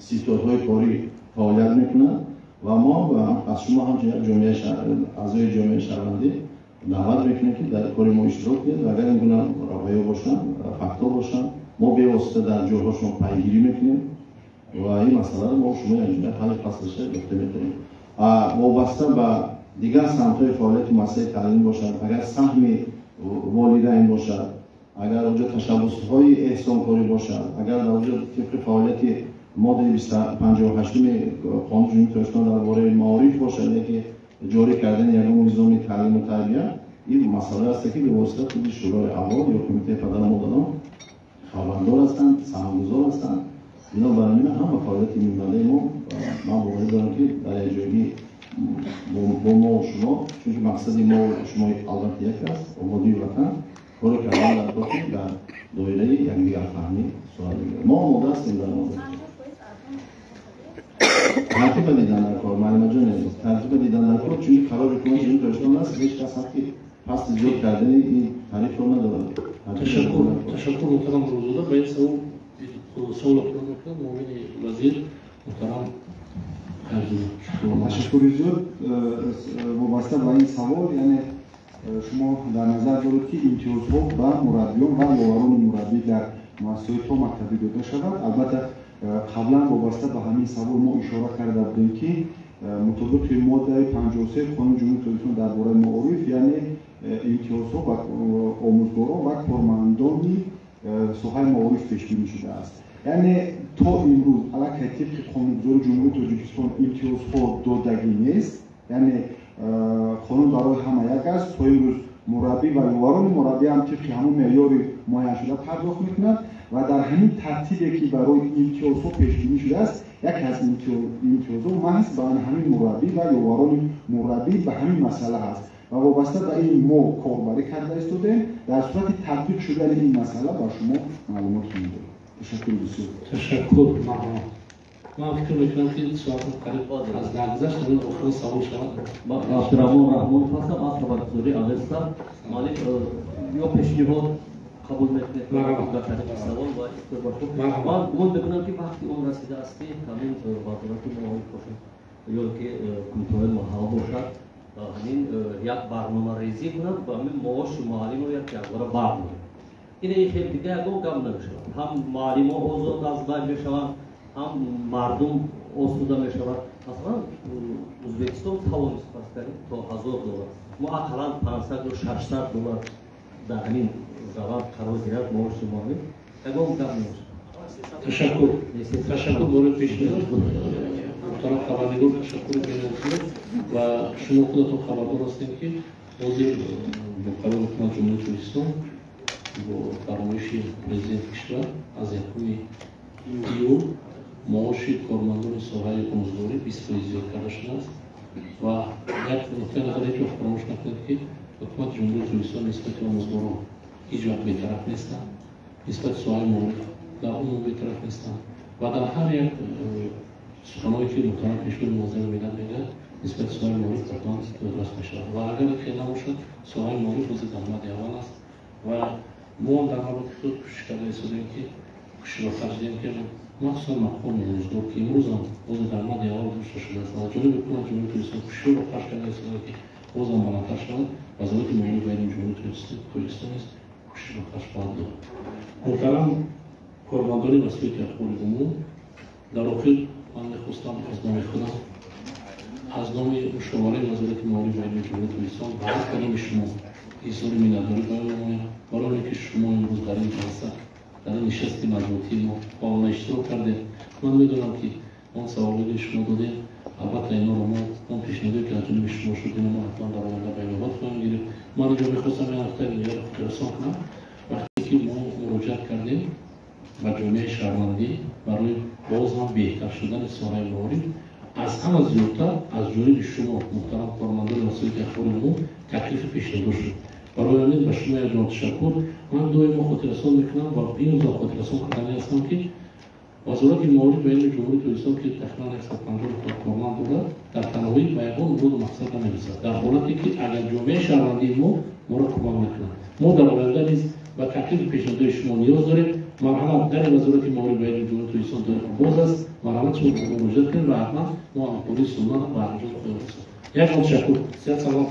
Speaker 3: ситодҳои корӣ фаъолият мекунанд ва мо аз шумо ҳамчун як аъзои ҷомеаи шаҳрвандӣ даъват мекунем, ки дар кори мо иштирок кунед ва агар ин гуна равоё бошанд, фактҳо бошанд, мо бевосита дар ҷойҳошон пайгирӣ мекунем ва ин масъаларо мо шумо якҷоя ҳалли фаслаша ёфта метавонем. Вобаста ба дигар самтҳои фаъолияти муассисаи таълимӣ бошад, агар саҳми волидайн бошад, агар онҷо ташаббусҳои эҳсонкорӣ бошад, агар дар онҷо тибқи фаъолияти моддаи 58 қонуни Ҷумҳурии Тоҷикистон дар бораи маориф бошад, яке ҷорӣ кардани ягон низоми таълиму тарбия, ин масъала аст, ки бевосита худи Шӯрои авлод ё Кумитаи падару модарон хабардор ҳастанд, саҳмгузор ҳастанд. Бинобар ин ҳама фаъолияти минбаъдаи мо, ман боварӣ дорам, ки дар якҷоягӣ бо мо шумо, чунки мақсади мо шумо албатта як аст, ободии ватан, коре кардан дар дохил дар доираи якдигарфаҳмӣ сурат мегирад. Мо омода ҳастем дар он. Тартиба дидан дар кор, муаллимаҷони азиз, тартиба дидан дар кор, чунки қарори ҳукумати Ҷумҳурии Тоҷикистон аст, ҳеҷ кас ҳаққи пасти зиёд кардани ин тарифро надорад.
Speaker 1: Ташаккур, ташаккур, муҳтарам Рӯзода. Ба ин савол охир мекунад муовини вазир муҳтарам.
Speaker 6: Ташаккури зиёд. Вобаста ба ин савол, яъне шумо дар назар доред, ки имтиёзҳо ба мураббиён ва ёварони мураббӣ дар муассисаҳои томактабӣ дода шавад. Албатта, қаблан вобаста ба ҳамин савол мо ишора карда будем, ки мутобиқи моддаи 53 Қонуни Ҷумҳурии Тоҷикистон дар бораи маориф, яъне имтиёзҳо ба омӯзгорон ва кормандони соҳаи маориф пешбинӣ шудааст. Яъне то имрӯз аллакай тибқи қонунгузории Ҷумҳурии Тоҷикистон имтиёзҳо додагӣ нест, яъне қонун барои ҳама як аст. То имрӯз мураббӣ ва ёварони мураббӣ ҳам тибқи ҳамон меъёри муайяншуда пардохт мекунад ва дар ҳамин тартибе, ки барои имтиёзҳо пешбинӣ шудааст, яке аз имтиёзҳо маҳз ба ҳамин мураббӣ ва ёварони мураббӣ ба ҳамин масъала ҳаст ва вобаста ба ин мо корбарӣ карда истодаем. Дар сурати татбиқ шудани ин масъала ба шумо маълумот хоҳем дод. Ташаккури бисёр.
Speaker 1: Ташаккур. Ман фикр мекунам, ки соатам қариб аз 10 гузашт, ҳамин охирин савол шавад.
Speaker 13: Абдураҳмон Раҳмонов ҳастам аз хабаргузории Авеста. Малик, ё пешниҳод қабул мекунед ба тариқи савол ва истиқбол. Ман гумон мекунам, ки вақти он расидааст, ки ҳамин вазорати маориф бошад ё ки кумитаҳои маҳалла бошад, ҳамин як барномарезӣ кунанд ба ҳамин маоши муаллимро як якбора бардорем. Ин хел дига ягон гап намешавад, ҳам муаллимо озод аз байн мешаванд, ҳам мардум осуда мешавад. Масалан, Ӯзбекистон тавонист пас кардем то 1000 доллар, мо ақаллан 500 ё 600 доллар дар ҳамин раванд қарор гирад маоши муаллим, ягон гап намешавад.
Speaker 1: Ташаккур, ташаккур барои пешниҳод, муҳтарам хабарнигор, ташаккури беназир. Ва шумо худатон хабардор ҳастем, ки ҳозир бо қарори Ҳукумати Ҷумҳурии Тоҷикистон, бо фармоиши президенти кишвар аз 1 июл маоши кормандони соҳаи омӯзгорӣ 20% зиёд карда шудааст. Ва як нуқтаи назар ҳеҷ вақт фаромӯш накунед, ки Ҳукумати Ҷумҳурии Тоҷикистон нисбати омӯзгорон ҳеҷ вақт бетараф нестанд, нисбати соҳаи маориф дар умум бетараф нестанд ва дар ҳар як суханое, ки муҳтарам Пешвои муаззами миллат мегӯяд, нисбати соҳаи маориф ҳатман ёдрас мешавад. Ва агар хел набошад, соҳаи маориф ҳозир дар мадди аввал аст. Ва мо дар навбати худ кӯшиш карда истодем, ки кӯшиш ба харҷ диҳем, ки махсусан мақоми омӯзгор, ки имрӯзам боз дар мадди аввал гузошта шудааст, аз ҷониби ҳукумати Ҷумҳурии Тоҷикистон кӯшишҳоро харҷ карда истодем, ки бозам баландтар шавад. Вазорати маориф ва илми Ҷумҳурии Тоҷикистон низ кӯшиш ба харҷ хоҳад дод. Муҳтарам кормандони васоити ахбори умум, дар охир ман мехостам аз номи худам, аз номи мушовараи Вазорати маориф ва илми Ҷумҳурии Тоҷикистон ба ҳар кадоми шумо изҳори миннатдорӣ баён намоям, барои ки шумо имрӯз дар ин ҷаласа, дар ин нишасти матбуотии мо фаъолона иштирок кардем. Ман медонам, ки он саволое, ки шумо додем, албатта инҳоро мо, он пешниҳодое, ки аз ҷониби шумо шуд, ино мо ҳатман дар оянда ба инобат хоҳем гирифт. Ман инҷо мехостам як нуқтаи дигарро хотиррасон кунам. Вақте ки мо муроҷиат кардем ба ҷомеаи шаҳрвандӣ барои боз ҳам беҳтар шудани соҳаи маориф, аз ҳама зиёдтар аз ҷониби шумо, муҳтарам кормандони васоити ахбори умум, таклифу пешниҳодо шуд. Барои ҳамин ба шумо якҷон ташаккур. Ман доимо хотиррасон мекунам ва имрӯзам хотиррасон кардани ҳастам, ки Вазорати маориф ва илми Ҷумҳурии Тоҷикистон, ки тақрибан 150 нафар корманд дорад, дар танҳоӣ ба ягон муроду мақсад намерасад, дар ҳолате ки агар ҷомеаи шаҳрвандии мо моро кӯмак накунад. Мо дар оянда низ ба таклифу пешниҳодҳои шумо ниёз дорем. Марҳамат, дари Вазорати маориф ва илми Ҷумҳурии Тоҷикистон доимо боз аст. Марҳамат, шумо ба мо муроҷиат кунед ва ҳатман мо ҳамкории сулмана ба анҷом хоҳем расонд. Як бор ташаккур. Сиҳат, салом.